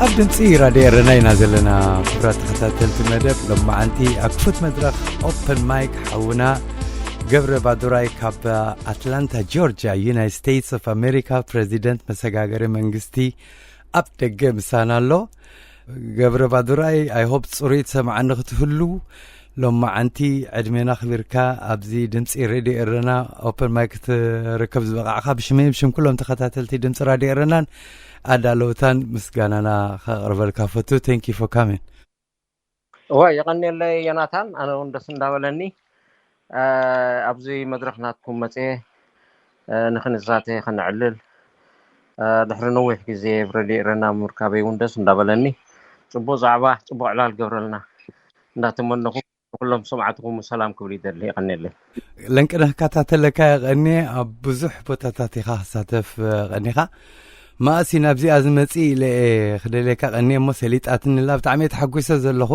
ኣብ ድምፂ ራድዮ ኤረና ኢና ዘለና። ክቡራት ተኸታተልቲ መደብ ሎማዓንቲ ኣብ ክፉት መድረኽ ኦፕን ማይክ ሓውና ገብረ ባዱራይ ካብ ኣትላንታ ጆርጅያ ዩናይትድ ስቴትስ ኦፍ ኣሜሪካ፣ ፕሬዚደንት መሰጋገሪ መንግስቲ ኣብ ደገ ምሳና ኣሎ። ገብረ ባዱራይ፣ I hope ፅሩይ ትሰምዓኒ ክትህሉ። ሎማዓንቲ ዕድሜና ኣኽቢርካ ኣብዚ ድምፂ ሬድዮ ኤረና ኦፕን ማይክ ክትርከብ ዝበቃዕካ ብሽመይ ብሽም ኩሎም ተኸታተልቲ ድምፂ ራድዮ ኤረናን ኣዳለውታን ምስጋናና ከቕርበልካ ፈቱ። Thank you for coming። እዋ፣ የቐንየለይ ዮናታን፣ ኣነ እውን ደስ እንዳበለኒ፣ እ፣ ኣብዚ መድረኽ ናትኩም መፅየ፣ እ፣ ንኽንዛተ ከነዕልል፣ እ፣ ድሕሪ ነዊሕ ግዜ ኣብ ሬድዮ ኤረና ምርካበይ እውን ደስ እንዳበለኒ። ፅቡቕ ዛዕባ፣ ፅቡቕ ዕላል ገብረልና እንዳተመነኹ፣ ንኩሎም ሰማዕትኹም ሰላም ክብል ይደሊ። የቐንየለይ። ለንቅነ ክከታተለካ የቐንየ። ኣብ ብዙሕ ቦታታት ኢኻ ክሳተፍ፣ እ፣ ቀኒኻ። መኣሲ ናብዚኣ ዝመጽእ ኢለ እየ ክደልየካ ቀንየ እሞ ሰሊጣትኒ ኣላ። ብጣዕሚ እየ ተሓጒሰ ዘለኹ።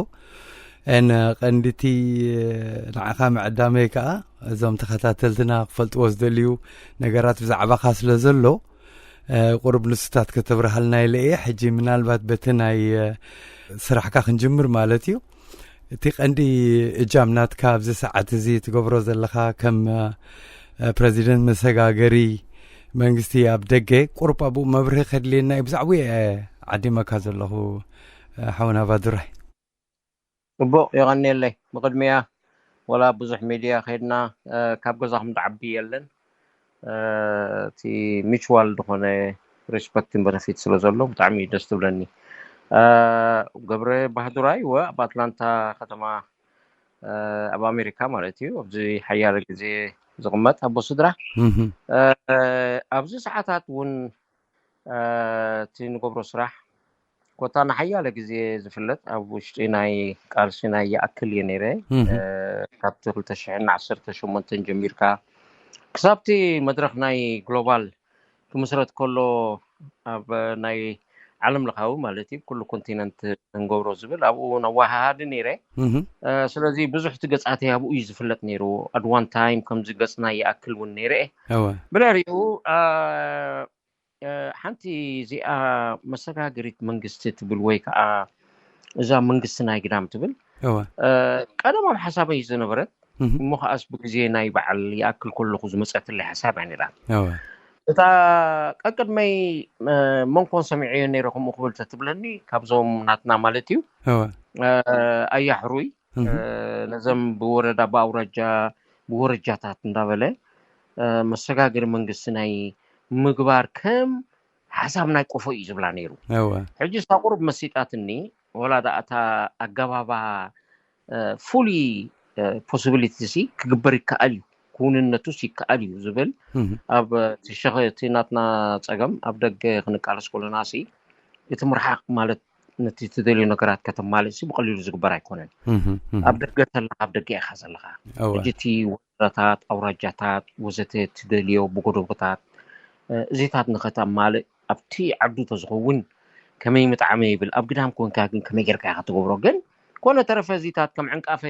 ን ቀንዲቲ ንዓኻ ምዕዳመይ ከኣ እዞም ተኸታተልትና ክፈልጥዎ ዝደልዩ ነገራት ብዛዕባኻ ስለ ዘሎ፣ እ፣ ቁሩብ ንሱታት ከተብርሃልና ኢለ እየ። ሕጂ ምናልባት በቲ ናይ፣ እ፣ ስራሕካ ክንጅምር ማለት እዩ። እቲ ቀንዲ እጃም ናትካ ኣብዚ ሰዓት እዚ ትገብሮ ዘለኻ ከም፣ እ፣ ፕረዚደንት መሰጋገሪ መንግስቲ ኣብ ደገ ቁሩብ ኣብኡ መብርሂ ከድልየና እዩ። ብዛዕባኡ እየ ዓዲመካ ዘለኹ፣ እ፣ ሓውና ባዱራይ። ጽቡቕ፣ የቐንየለይ። ብቕድሚያ፣ ወላ ብዙሕ ሚድያ ከይድና፣ እ፣ ካብ ገዛኹም ትዓቢ የለን። እ፣ እቲ ሚቹዋል ዝኾነ ሪስፐክትን በነፊት ስለ ዘሎ ብጣዕሚ እዩ ደስ ትብለኒ። እ፣ ገብረ ባህዱራይ ወ ኣብ ኣትላንታ ከተማ፣ እ፣ ኣብ ኣሜሪካ ማለት እዩ። ኣብዚ ሓያለ ግዜ ዝቕመጥ ኣቦ ስድራ። እህ። እ፣ ኣብዚ ሰዓታት እውን፣ እ፣ እቲ ንገብሮ ስራሕ ኮታ ንሓያለ ግዜ ዝፍለጥ ኣብ ውሽጢ ናይ ቃልሲ ናይ ይኣክል እየ ነይረ። እህ። እ፣ ካብቲ ክልተ ሽሕን ዓሰርተ ሸሞንተን ጀሚርካ ክሳብቲ መድረኽ ናይ ግሎባል ክምስረት ከሎ ኣብ ናይ ዓለም ለኻዊ ማለት እዩ፣ ኩሉ ኮንቲነንት እንገብሮ ዝብል ኣብኡ እውን ኣወሃሃዲ ነይረ። እህ። እ፣ ስለዚ ብዙሕ እቲ ገጻተይ ኣብኡ እዩ ዝፍለጥ ነይሩ። ኣት ዋን ታይም ከምዚ ገጽና ይኣክል እውን ነይረ እየ። እወ። ብድሕሪኡ፣ እ፣ እ፣ ሓንቲ እዚኣ መሰጋገሪት መንግስቲ ትብል ወይ ከዓ እዛ መንግስቲ ናይ ግዳም ትብል፣ እወ። እ፣ ቀደም ኣብ ሓሳበይ ዝነበረት፣ እህ። እሞ ከኣስ ብግዜ ናይ በዓል ይኣክል ከለኹ ዝመጸትለይ ሓሳብ እያ ነይራ። እወ። እታ ቀቅድመይ፣ እ፣ መን ኮን ሰሚዐዮ ነይረ ከምኡ ክብል ተትብለኒ፣ ካብዞም ናትና ማለት እዩ፣ እወ። እ፣ ኣያ ሕሩይ፣ እህ። እ፣ ነዘም ብወረዳ፣ ብኣውራጃ፣ ብወረጃታት እንዳበለ፣ እ፣ መሰጋገሪ መንግስቲ ናይ ምግባር ከም ሓሳብ ናይ ቆፎ እዩ ዝብላ ነይሩ። እወ። ሕጂ እሳ ቁሩብ መሲጣትኒ፣ ወላ ደኣ እታ ኣገባባ፣ እ፣ ፉሊ፣ እ፣ ፖሲቢሊቲ ሲ ክግበር ይከኣል እዩ፣ ክውንነቱ ሲ ይከኣል እዩ ዝብል እህ። ኣብ፣ እ፣ እቲ ሸኸ-፣ እቲ ናትና ጸገም ኣብ ደገ ክንቃለስ ከለና ሲ እቲ ምርሓቕ ማለት ነቲ ትደልዮ ነገራት ከተማልእ ሲ ብቐሊሉ ዝግበር ኣይኮነን። እህ፣ እህ። ኣብ ደገ ተለኻ ኣብ ደገ ኢኻ ዘለኻ። እወ። ሕጂ እቲ ወረዳታት፣ ኣውራጃታት ወዘተ ትደልዮ ብጎደቦታት፣ እ፣ እዚታት ንኸተማልእ ኣብቲ ዓዱ ተዝኸውን ከመይ ምጣዕመ ይብል። ኣብ ግዳም ኮንካ ግን ከመይ ጌርካ ኢኻ ትገብሮ? ግን ኮነ ተረፈ እዚታት ከም ዕንቃፈ፣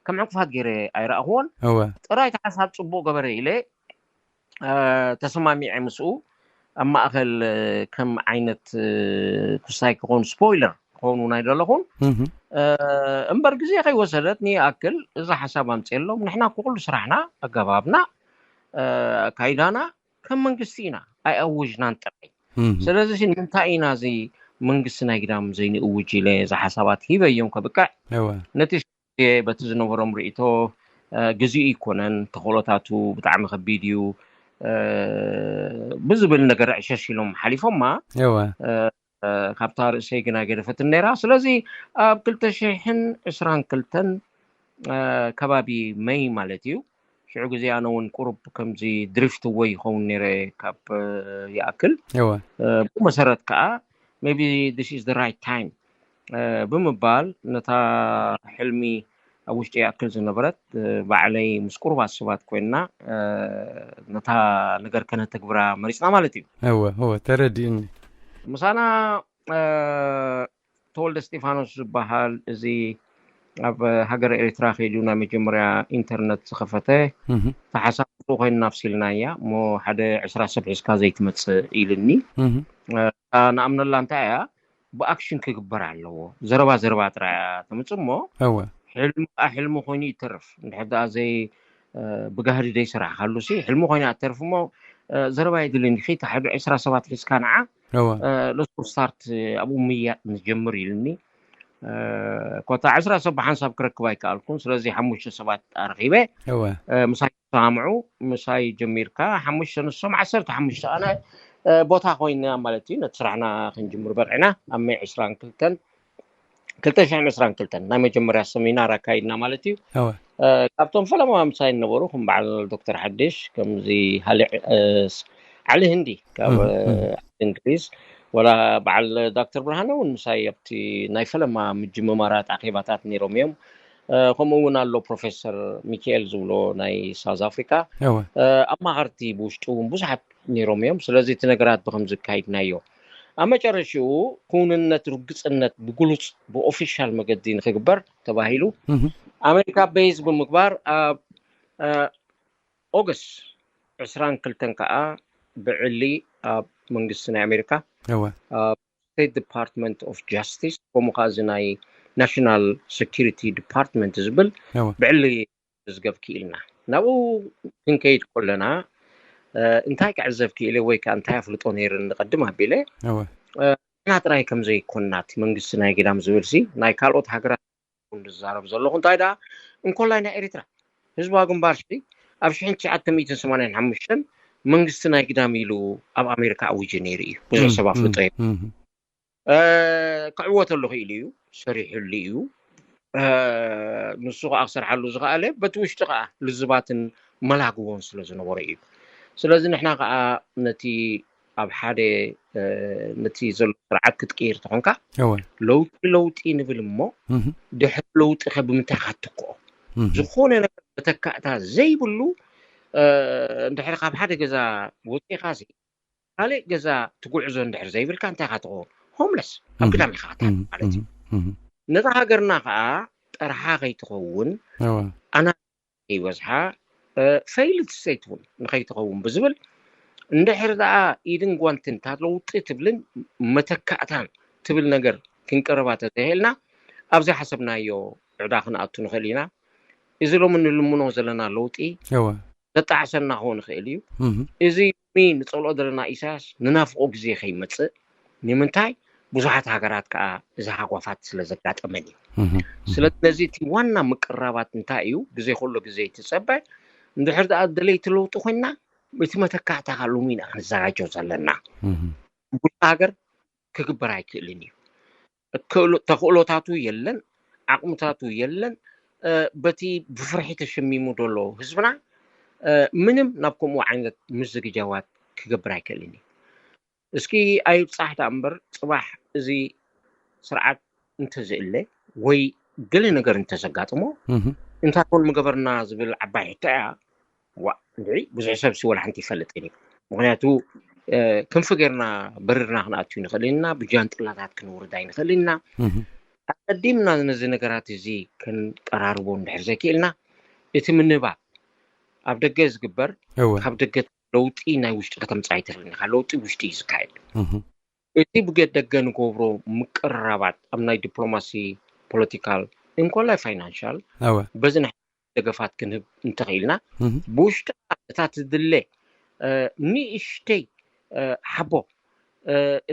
ከም ዕንቅፋት ገይረ ኣይረኣኽዎን። እወ። ጥራይ እቲ ሓሳብ ጽቡቕ ገበረ ኢለ፣ እ፣ ተሰማሚዐ ምስኡ ኣብ ማእከል፣ እ፣ ከም ዓይነት፣ እ፣ ክስታይ ክኾኑ ስፖይለር ክኾኑ ናይ ደለኹን። እህ። እ፣ እምበር ግዜ ከይወሰደት ንይኣክል እዛ ሓሳብ ኣምፅኤሎም። ንሕና እኮ ኩሉ ስራሕና ኣገባብና፣ እ፣ ኣካይዳና ከም መንግስቲ ኢና ኣይኣወጅናን ጥራይ። እህ። ስለዚ ሲ ንምንታይ ኢና እዚ መንግስቲ ናይ ግዳም ዘይንእውጅ ኢለ እዛ ሓሳባት ሂበዮም ከብቅዕ እወ። ነቲ የ-፣ በቲ ዝነበሮም ርእይቶ፣ እ፣ ግዜኡ ኣይኮነን፣ ተኽእሎታቱ ብጣዕሚ ከቢድ እዩ፣ እ፣ ብዝብል ነገር ዕሸሽ ኢሎም ሓሊፎማ። እወ። እ፣ እ፣ ካብታ ርእሰይ ግና ገደፈትን ነይራ። ስለዚ ኣብ ክልተ ሽሕን ዕስራን ክልተን፣ እ፣ ከባቢ መይ ማለት እዩ፣ ሽዑ ግዜ ኣነ እውን ቁሩብ ከምዚ ድሪፍት ወይ ይኸውን ነይረ ካብ ይኣክል እወ ብኡ መሰረት ከዓ maybe this is the right time ብምባል ነታ ሕልሚ ኣብ ውሽጢ ይኣክል ዝነበረት ባዕለይ ምስ ቁሩባት ሰባት ኮይንና ነታ ነገር ከነተግብራ መሪፅና ማለት እዩ። እወ እወ ተረዲኡኒ። ምሳና ተወልደ እስጢፋኖስ ዝበሃል እዚ ኣብ ሃገር ኤርትራ ከይዱ ናይ መጀመርያ ኢንተርነት ዝኸፈተ ተሓሳብ ኮይኑ ናፍሲልና እያ እሞ ሓደ ዕስራ ሰብ ሒዝካ ዘይትመፅእ ኢልኒ። ንኣምነላ እንታይ እያ ብኣክሽን ክግበር ኣለዎ። ዘረባ ዘረባ ጥራይ እያ ተምፅእ እሞ እወ ሕልሚ ከዓ ሕልሚ ኮይኑ ይተርፍ። እንድሕር ደኣ ዘይ ብጋህዲ ደይ ስራሕካሉ ሲ ሕልሚ ኮይኑ ኣተርፍ እሞ ዘረባ የድልን ዲኺ ተሓዱ ዕስራ ሰባት ሒዝካ ንዓ እወ ለሱ ስታርት ኣብኡ ምያጥ ንጀምር ኢልኒ። ኮታ ዕስራ ሰብ ብሓንሳብ ክረክብ ኣይከኣልኩን። ስለዚ ሓሙሽተ ሰባት ኣረኺበ እወ ምሳይ ተሰማምዑ። ምሳይ ጀሚርካ ሓሙሽተ ንሶም ዓሰርተ ሓሙሽተ ኣነ ቦታ ኮይና ማለት እዩ። ነቲ ስራሕና ክንጅምር በርዕና ኣብ መይ ዕስራን ክልተን ክልተ ሽሕን ዕስራን ክልተን ናይ መጀመርያ ሰሚናር ኣካይድና ማለት እዩ። እወ ካብቶም ፈለማ ምሳይ ነበሩ ከም በዓል ዶክተር ሓድሽ ከምዚ ሃሊ ዓሊ ህንዲ ካብ እንግሊዝ ወላ በዓል ዶክተር ብርሃነ እውን ምሳይ ኣብቲ ናይ ፈለማ ምጅምማራት ኣኼባታት ነይሮም እዮም። ከምኡ እውን ኣሎ ፕሮፌሰር ሚካኤል ዝብሎ ናይ ሳውዝ ኣፍሪካ እወ ኣማኸርቲ ብውሽጡ እውን ብዙሓት ነይሮም እዮም። ስለዚ እቲ ነገራት ብከም ዝካይድናዮ ኣብ መጨረሽኡ ክውንነት ርግፅነት ብግሉፅ ብኦፊሻል መገዲ ንክግበር ተባሂሉ ኣሜሪካ ቤዝ ብምግባር ኣብ ኦገስት ዕስራን ክልተን ከዓ ብዕሊ ኣብ መንግስቲ ናይ ኣሜሪካ እወ ስቴት ዲፓርትመንት ኦፍ ጃስቲስ ከምኡ ከዓ እዚ ናይ ናሽናል ሴኪሪቲ ዲፓርትመንት ዝብል እወ ብዕሊ ምዝገብ ክኢልና ናብኡ ክንከይድ ከለና እንታይ ክዕዘብ ክኢለ ወይ ከዓ እንታይ ኣፍልጦ ነይርኒ ቀድም ኣቢለ እወ ንሕና ጥራይ ከም ዘይኮንና እቲ መንግስቲ ናይ ግዳም ዝብል ሲ ናይ ካልኦት ሃገራት እውን ዝዛረብ ዘለኹ እንታይ ደኣ እንኮላይ ናይ ኤርትራ ህዝባዊ ግንባር ሲ ኣብ ሽሕን ትሽዓተ ሚእትን ሰማንያን ሓሙሽተን መንግስቲ ናይ ግዳም ኢሉ ኣብ ኣሜሪካ ኣዊጁ ነይሩ እዩ። ብዙሕ ሰብ ኣፍልጦ እዩ። ክዕወተሉ ክኢሉ እዩ፣ ሰሪሕሉ እዩ። ንሱ ከዓ ክሰርሓሉ ዝኸኣለ በቲ ውሽጢ ከዓ ልዝባትን መላግቦን ስለ ዝነበሮ እዩ። ስለዚ ንሕና ከዓ ነቲ ኣብ ሓደ ነቲ ዘሎ ስርዓት ክትቅይር ተኾንካ እወ ለውጢ ለውጢ ንብል እሞ እህ ድሕሪ ለውጢ ከ ብምንታይ ካትክኦ እህ ዝኾነ ነገር መተካእታ ዘይብሉ እንድሕር ካብ ሓደ ገዛ ወፂኻ ሲ ካልእ ገዛ ትጉዕዞ እንድሕር ዘይብልካ እንታይ ኢኻ ትኸውን? ሆምለስ ኣብ ግዳም ኢኻ ትሓድር ማለት እዩ። ነዛ ሃገርና ከዓ ጠርሓ ከይትኸውን እወ ኣና ይበዝሓ ፈይልድ ስቴት እውን ንኸይትኸውን ብዝብል እንድሕር ደኣ ኢድን ጓንትን እታ ለውጢ ትብልን መተካእታን ትብል ነገር ክንቀርባ ተዘይልና ኣብዘይ ሓሰብናዮ ዕዳ ክንኣቱ ንኽእል ኢና። እዚ ሎሚ ንልምኖ ዘለና ለውጢ እወ ዘጣዕሰና ክኸውን ይኽእል እዩ። እህ እዚ ሎሚ ንጸልኦ ዘለና ኢሳያስ ንናፍቆ ግዜ ከይመጽእ ንምንታይ ብዙሓት ሃገራት ከዓ እዚ ሃጓፋት ስለ ዘጋጠመን እዩ። እህ ስለዚ ነዚ እቲ ዋና ምቅራባት እንታይ እዩ ብዘይ ከሎ ግዜ ትጸበ እንድሕር ደኣ ደለይቲ ለውጢ ኮይንና እቲ መተካእታ ከዓ ሎሚ ኢና ክንዘጋጆ ዘለና። እህ ብዙ ሃገር ክግበር ኣይክእልን እዩ። ክእሎ- ተኽእሎታቱ የለን፣ ዓቕምታቱ የለን። በቲ ብፍርሒ ተሸሚሙ ዘሎ ህዝብና ምንም ናብ ከምኡ ዓይነት ምዝግጃዋት ክገብር ኣይክእልን እዩ። እስኪ ኣይብፃሕ ደኣ እምበር ፅባሕ እዚ ስርዓት እንተዝእለ ወይ ገለ ነገር እንተዘጋጥሞ እንታይ ኮን ምገበርና ዝብል ዓባይ ሕቶ እያ። ዋ እንድዒ ብዙሕ ሰብ ሲ ወላ ሓንቲ ይፈልጥን እዩ። ምክንያቱ ክንፊ ጌርና በርርና ክንኣትዩ ንኽእል ኢና፣ ብጃንጥላታት ክንውርድ ኣይንኽእል ኢና። ኣቀዲምና ነዚ ነገራት እዚ ክንቀራርቦ እንድሕር ዘይክእልና እቲ ምንባብ ኣብ ደገ ዝግበር እወ ካብ ደገ ለውጢ ናይ ውሽጢ ከተምፅእ ኣይትኽእልን ኢኻ። ለውጢ ውሽጢ እዩ ዝካየድ። እህ እቲ ብገ ደገ ንገብሮ ምቅርራባት ኣብ ናይ ዲፕሎማሲ፣ ፖለቲካል እንኮላይ ፋይናንሻል እወ በዚ ናይ ደገፋት ክንህብ እንተኽኢልና እህ ብውሽጢ እታ ትድለ ንእሽተይ ሓቦ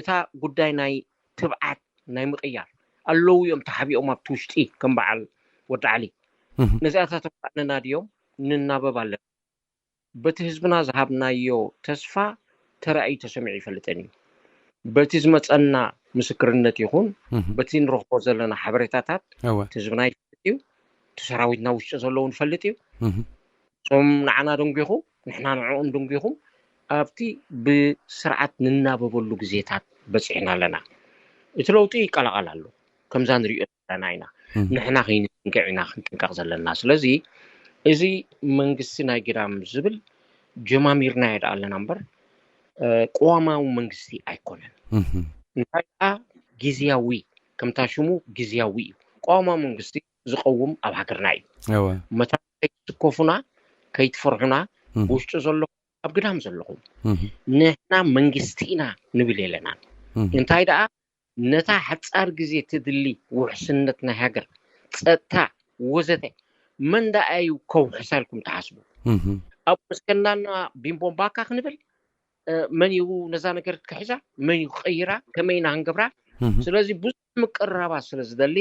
እታ ጉዳይ ናይ ትብዓት ናይ ምቕያር ኣለዉ እዮም ተሓቢኦም ኣብቲ ውሽጢ ከም በዓል ወዲ ዓሊ እህ ነዚኣታቶም ከኣ ነናድዮም ንናበብ ኣለና። በቲ ህዝብና ዝሃብናዮ ተስፋ ተራእዩ ተሰሚዑ ይፈልጥን እዩ። በቲ ዝመፀና ምስክርነት ይኹን እህ በቲ ንረኽቦ ዘለና ሓበሬታታት እወ እቲ ህዝብና ይፈልጥ እዩ። እቲ ሰራዊትና ውሽጢ ዘለውን ይፈልጥ እዩ። እህ እሶም ንዓና ደንጒኹ፣ ንሕና ንዕኦም ደንጒኹም ኣብቲ ብስርዓት ንናበበሉ ግዜታት በፂሕና ኣለና። እቲ ለውጢ ይቀላቐል ኣሎ። ከምዛ ንሪኦ ዘለና ኢና። ንሕና ከይንጥንቀዕ ኢና ክንጥንቀቕ ዘለና። ስለዚ እዚ መንግስቲ ናይ ግዳም ዝብል ጀማሚርናዮ ደኣ ኣለና እምበር ቅዋማዊ መንግስቲ ኣይኮነን። እንታይ ደኣ ግዝያዊ፣ ከምታ ሽሙ ግዝያዊ እዩ። ቅዋማዊ መንግስቲ ዝቐውም ኣብ ሃገርና እዩ። መታ ከይትስከፉና፣ ከይትፈርሑና፣ ብውሽጢ ዘለኹም፣ ኣብ ግዳም ዘለኹም፣ ንሕና መንግስቲ ኢና ንብል የለናን። እንታይ ደኣ ነታ ሓጻር ግዜ ትድሊ ውሕስነት ናይ ሃገር፣ ጸጥታ ወዘተ፣ መን ደኣ እዩ ከውሕሳ ኢልኩም ትሓስቡ? ኣብ መስከናና ቢምቦምባካ ክንብል፣ መን እዩ ነዛ ነገር ክሕዛ? መን እዩ ክቐይራ? ከመይ ኢና ክንገብራ? ስለዚ ብዙሕ ምቅርራባት ስለ ዝደሊ፣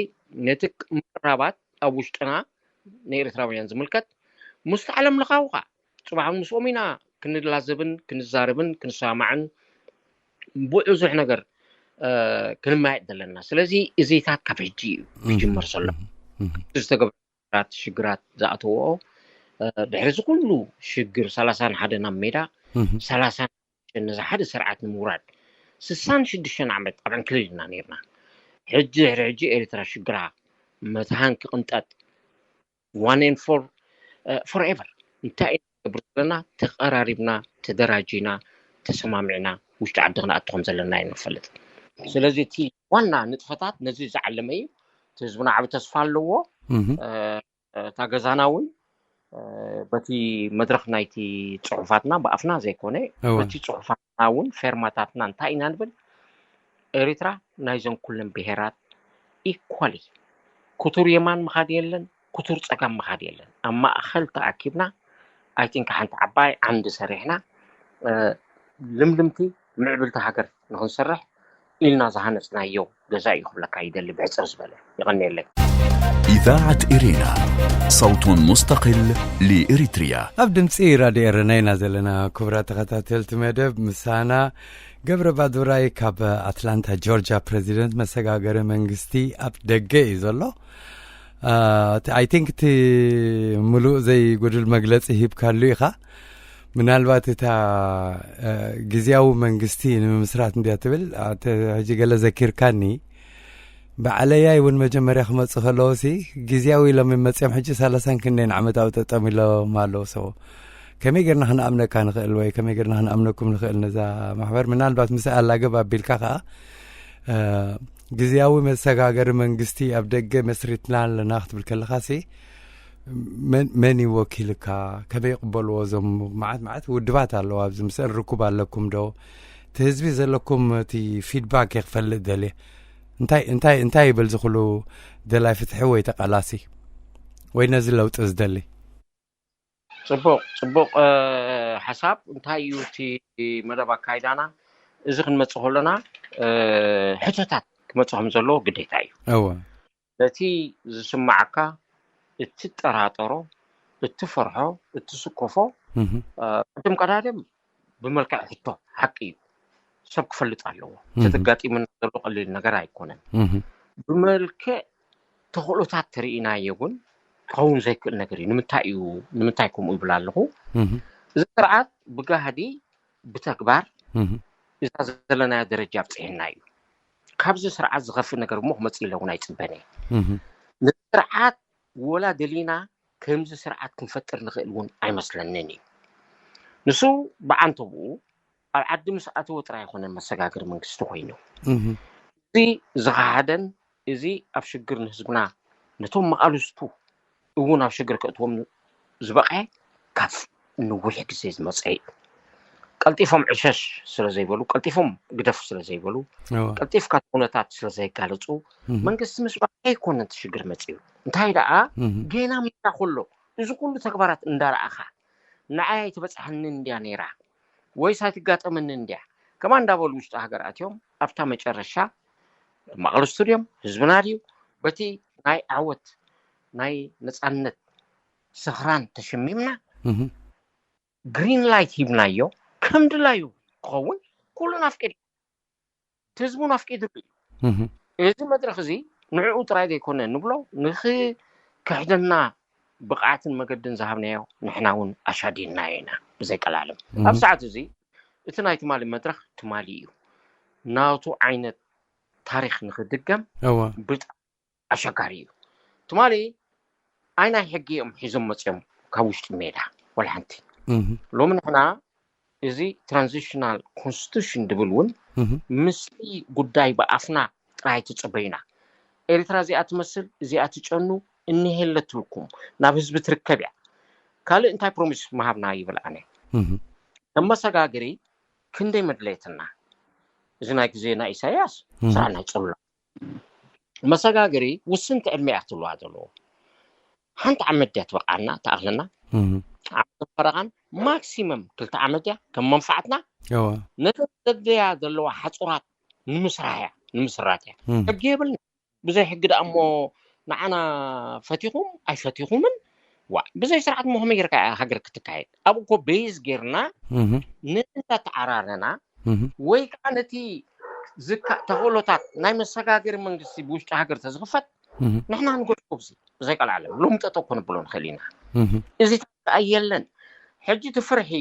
ነቲ ምቅርራባት ኣብ ውሽጥና ንኤርትራውያን ዝምልከት ምስቲ ዓለም ለኻዊ ኸኣ ጽባሕ ምስኦም ኢና ክንላዘብን ክንዛረብን ክንሰማማዕን ብዙሕ ነገር ክንመያየጥ ዘለና። ስለዚ እዚታት ካብ ሕጂ እዩ ክጅመር ዘሎ። ዝተገብረ ሽግራት ዝኣተወኦ፣ ድሕሪ እዚ ኩሉ ሽግር ሰላሳን ሓደ ናብ ሜዳ፣ ሰላሳን ነዚ ሓደ ስርዓት ንምውራድ ስሳን ሽዱሽተን ዓመት ኣብ ዕንክሊል ኢና ነርና። ሕጂ ድሕሪ ሕጂ ኤርትራ ሽግራ መትሃን ክቕንጠጥ one and for forever። እንታይ ኢና ንገብር ዘለና? ተቐራሪብና፣ ተደራጂና፣ ተሰማሚዕና ውሽጢ ዓዲ ክንኣቱ ከም ዘለና ኢና ንፈልጥ። ስለዚ እቲ ዋና ንጥፈታት ነዚ ዝዓለመ እዩ። እቲ ህዝብና ዓቢ ተስፋ ኣለዎ። እታ ገዛና እውን በቲ መድረኽ ናይቲ ጽሑፋትና ብኣፍና ዘይኮነ፣ በቲ ጽሑፋትና እውን ፌርማታትና እንታይ ኢና ንብል? ኤርትራ ናይዘን ኩለን ብሄራት ኢኳሊ፣ ክቱር የማን ምኻድ የለን፣ ክቱር ጸጋም ምኻድ የለን። ኣብ ማእኸል ተኣኪብና፣ ኣይቲንክ ሓንቲ ዓባይ ዓንዲ ሰሪሕና፣ ልምልምቲ ምዕብልቲ ሃገር ንኽንሰርሕ ኢልና ዝሃነጽናዮ ገዛ እዩ ክብለካ ይደሊ፣ ብሕጽር ዝበለ። ይቐንየለይ። إذاعة إرينا، صوت مستقل لإريتريا. ኣብ ድምፂ ራድዮ ኤረና ኢና ዘለና። ክቡራት ተኸታተልቲ መደብ፣ ምሳና ገብረ ባዱራይ ካብ ኣትላንታ ጆርጅያ፣ ፕሬዚደንት መሰጋገሪ መንግስቲ ኣብ ደገ እዩ ዘሎ። I think እቲ ምሉእ ዘይጉድል መግለፂ ሂብካሉ ኢኻ። ምናልባት እታ ግዝያዊ መንግስቲ ንምምስራት እንድያ ትብል፣ ሕጂ ገለ ዘኪርካኒ። ባዕለያይ እውን መጀመርያ ክመፁ ከለዎ ሲ ግዝያዊ ኢሎም መፅኦም፣ ሕጂ ሰላሳን ክንደይን ዓመት ኣብ ጠጠም ኢሎም ኣለዉ። ሰው ከመይ ጌርና ክንኣምነካ ንኽእል ወይ ከመይ ጌርና ክንኣምነኩም ንኽእል ነዛ ማሕበር? ምናልባት ምስ ኣላገብ ኣቢልካ ከዓ ግዝያዊ መሰጋገሪ መንግስቲ ኣብ ደገ መስሪትና ኣለና ክትብል ከለኻ ሲ መን እዩ ወኪልካ? ከመይ ይቕበልዎ እዞም መዓት መዓት ውድባት ኣለዋ ኣብዚ ምስል ርኩብ ኣለኩም ዶ? እቲ ህዝቢ ዘለኩም እቲ ፊድባክ እየ ክፈልጥ ደልየ። እንታይ እንታይ እንታይ ይብል ዝኽሉ ደላይ ፍትሒ ወይ ተቃላሲ ወይ ነዚ ለውጢ ዝደሊ? ጽቡቕ ጽቡቕ ሓሳብ። እንታይ እዩ እቲ መደብ ኣካይዳና? እዚ ክንመጽእ ከሎና ሕቶታት ክመጽእ ከም ዘለዎ ግዴታ እዩ። እወ። ነቲ ዝስማዓካ፣ እትጠራጠሮ፣ እትፈርሖ፣ እትስከፎ፣ ቅድም ቀዳድም ብመልክዕ ሕቶ ሓቂ እዩ። ሰብ ክፈልጥ ኣለዎ። እቲ ተጋጢሙና ዘሎ ቀሊል ነገር ኣይኮነን። ብመልክዕ ተኽእሎታት ተርእናዮ ግን ክኸውን ዘይክእል ነገር እዩ። ንምንታይ እዩ፣ ንምንታይ ከምኡ ይብል ኣለኹ? እዚ ስርዓት ብጋህዲ ብተግባር እዛ ዘለናዮ ደረጃ ኣብፅሕና እዩ። ካብዚ ስርዓት ዝኸፍእ ነገር እሞ ክመፅእ ኢለ እውን ኣይፅበን እየ። ንስርዓት ወላ ደሊና ከምዚ ስርዓት ክንፈጥር ንኽእል እውን ኣይመስለንን እዩ። ንሱ ብዓንተብኡ ኣብ ዓዲ ምስ ኣተወ ጥራይ ኣይኮነን መሰጋገሪ መንግስቲ ኮይኑ። እዚ ዝኸሓደን እዚ ኣብ ሽግር ንህዝብና ነቶም መቓልስቱ እውን ኣብ ሽግር ከእትዎም ዝበቕዐ ካብ ንዊሕ ግዜ ዝመፀ እዩ። ቀልጢፎም ዕሸሽ ስለ ዘይበሉ፣ ቀልጢፎም ግደፍ ስለ ዘይበሉ፣ ቀልጢፍካ ኩነታት ስለ ዘይጋለፁ መንግስቲ ምስ በቕዐ ኣይኮነን እቲ ሽግር መፂኡ። እንታይ ደኣ ጌና ሜዳ ከሎ እዚ ኩሉ ተግባራት እንዳረኣኻ ንዓይ ኣይትበፅሓንን እንድያ ነይራ ወይስ ኣይትጋጠመንን እንድያ ከማ እንዳበሉ ውሽጢ ሃገር ኣትዮም ኣብታ መጨረሻ መቓልስቱ ድዮም ህዝብና ድዩ በቲ ናይ ዓወት ናይ ነፃነት ስኽራን ተሸሚምና ግሪን ላይት ሂብናዮ ከም ድላዩ ክኸውን ኩሉን ኣፍቂድ ህዝቡን ኣፍቂድሉ እዩ። እዚ መድረኽ እዚ ንዕኡ ጥራይ ዘይኮነ ንብሎ ንኽክሕደና ብቕዓትን መገድን ዝሃብናዮ ንሕና እውን ኣሻዲድናዮ ኢና ብዘይቀላለም። ኣብ ሰዓት እዚ እቲ ናይ ትማሊ መድረኽ ትማሊ እዩ። ናቱ ዓይነት ታሪኽ ንክድገም እወ ብጣዕሚ ኣሸጋሪ እዩ። ትማሊ ኣይ ናይ ሕጊ እዮም ሒዞም መፅኦም ካብ ውሽጢ ሜዳ ወላ ሓንቲ። እህ ሎሚ ንሕና እዚ ትራንዚሽናል ኮንስቲቱሽን ድብል እውን እህ ምስቲ ጉዳይ ብኣፍና ጥራይ ትፅበዩና። ኤርትራ እዚኣ ትመስል እዚኣ ትጨኑ እኒሄለትልኩም ናብ ህዝቢ ትርከብ እያ። ካልእ እንታይ ፕሮሚስ ምሃብና ይብል ኣነ እህ ከም መሰጋገሪ ክንደይ መድለየትና። እዚ ናይ ግዜ ናይ ኢሳያስ እህ ስራሕ ናይ ጸሉላ መሰጋገሪ ውስንቲ ዕድመ እያ ክትህልዋ ዘለዎ። ሓንቲ ዓመት ድያ ትበቃና ትኣኽለና። እህ ዓመት ፈረቓን ማክሲመም ክልተ ዓመት እያ ከም መንፋዓትና እወ ነቲ ዘድልያ ዘለዋ ሓጹራት ንምስራሕ እያ ንምስራት እያ። እህ ሕጊ የብልና። ብዘይ ሕጊ ደኣ እሞ ንዓና ፈቲኹም ኣይፈቲኹምን ዋ ብዘይ ስርዓት እሞ ከመይ ጌርካ እያ ሃገር ክትካየድ? ኣብ እኮ ቤዝ ጌርና እህ ነቲ እንዳተዓራረና እህ ወይ ከዓ ነቲ ዝካ ተኽእሎታት ናይ መሰጋገሪ መንግስቲ ብውሽጢ ሃገር ተዝኽፈት እህ ንሕና ንገድፎ ብዚ ብዘይ ቀልዓለም ሎም ጠጠው ከነብሎ ንኽእል ኢና። እህ እዚ ከዓ የለን። ሕጂ እቲ ፍርሒ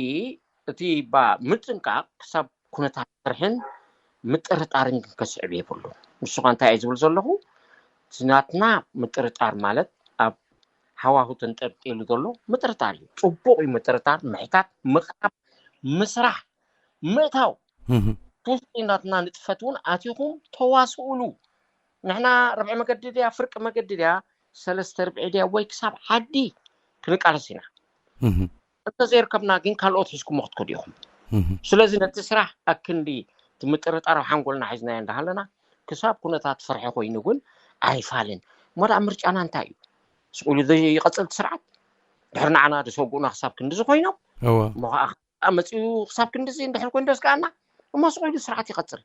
እቲ ባ ምጥንቃቕ ክሳብ ኩነታት ፍርሕን ምጥርጣርን ግን ከስዕብ የብሉ። ንሱ ኸ እንታይ እየ ዝብል ዘለኹ? እቲ ናትና ምጥርጣር ማለት ኣብ ሃዋሁ ተንጠልጢሉ ዘሎ ምጥርጣር እዩ። ጽቡቕ እዩ ምጥርጣር፣ ምሕታት፣ ምቕራብ፣ ምስራሕ፣ ምእታው እህ ውሽጢ ናትና ንጥፈት እውን ኣቲኹም ተዋስኡሉ። ንሕና ርብዒ መገዲ ድያ ፍርቂ መገዲ ድያ ሰለስተ ርብዒ ድያ ወይ ክሳብ ዓዲ ክንቃለስ ኢና። እህ እንተዘይርከብና ግን ካልኦት ሒዝኩሞ ክትከዱ ኢኹም። እህ ስለዚ ነቲ ስራሕ ኣክንዲ እቲ ምጥርጣር ኣብ ሓንጎልና ሒዝናዮ እንዳሃለና ክሳብ ኩነታት ፍርሒ ኮይኑ ግን ኣይፋልን። እሞ ደኣ ምርጫና እንታይ እዩ? ስቕ ኢሉ ዘይቀጽል እቲ ስርዓት ድሕሪ ንዓና ዝሰጉኡና ክሳብ ክንዲ ዝኾይኖም እወ እሞ ከዓ መፂኡ ክሳብ ክንድዚ እንድሕር ኮይኑ ደስከኣና እሞ ስቕ ኢሉ ስርዓት ይቐፅል።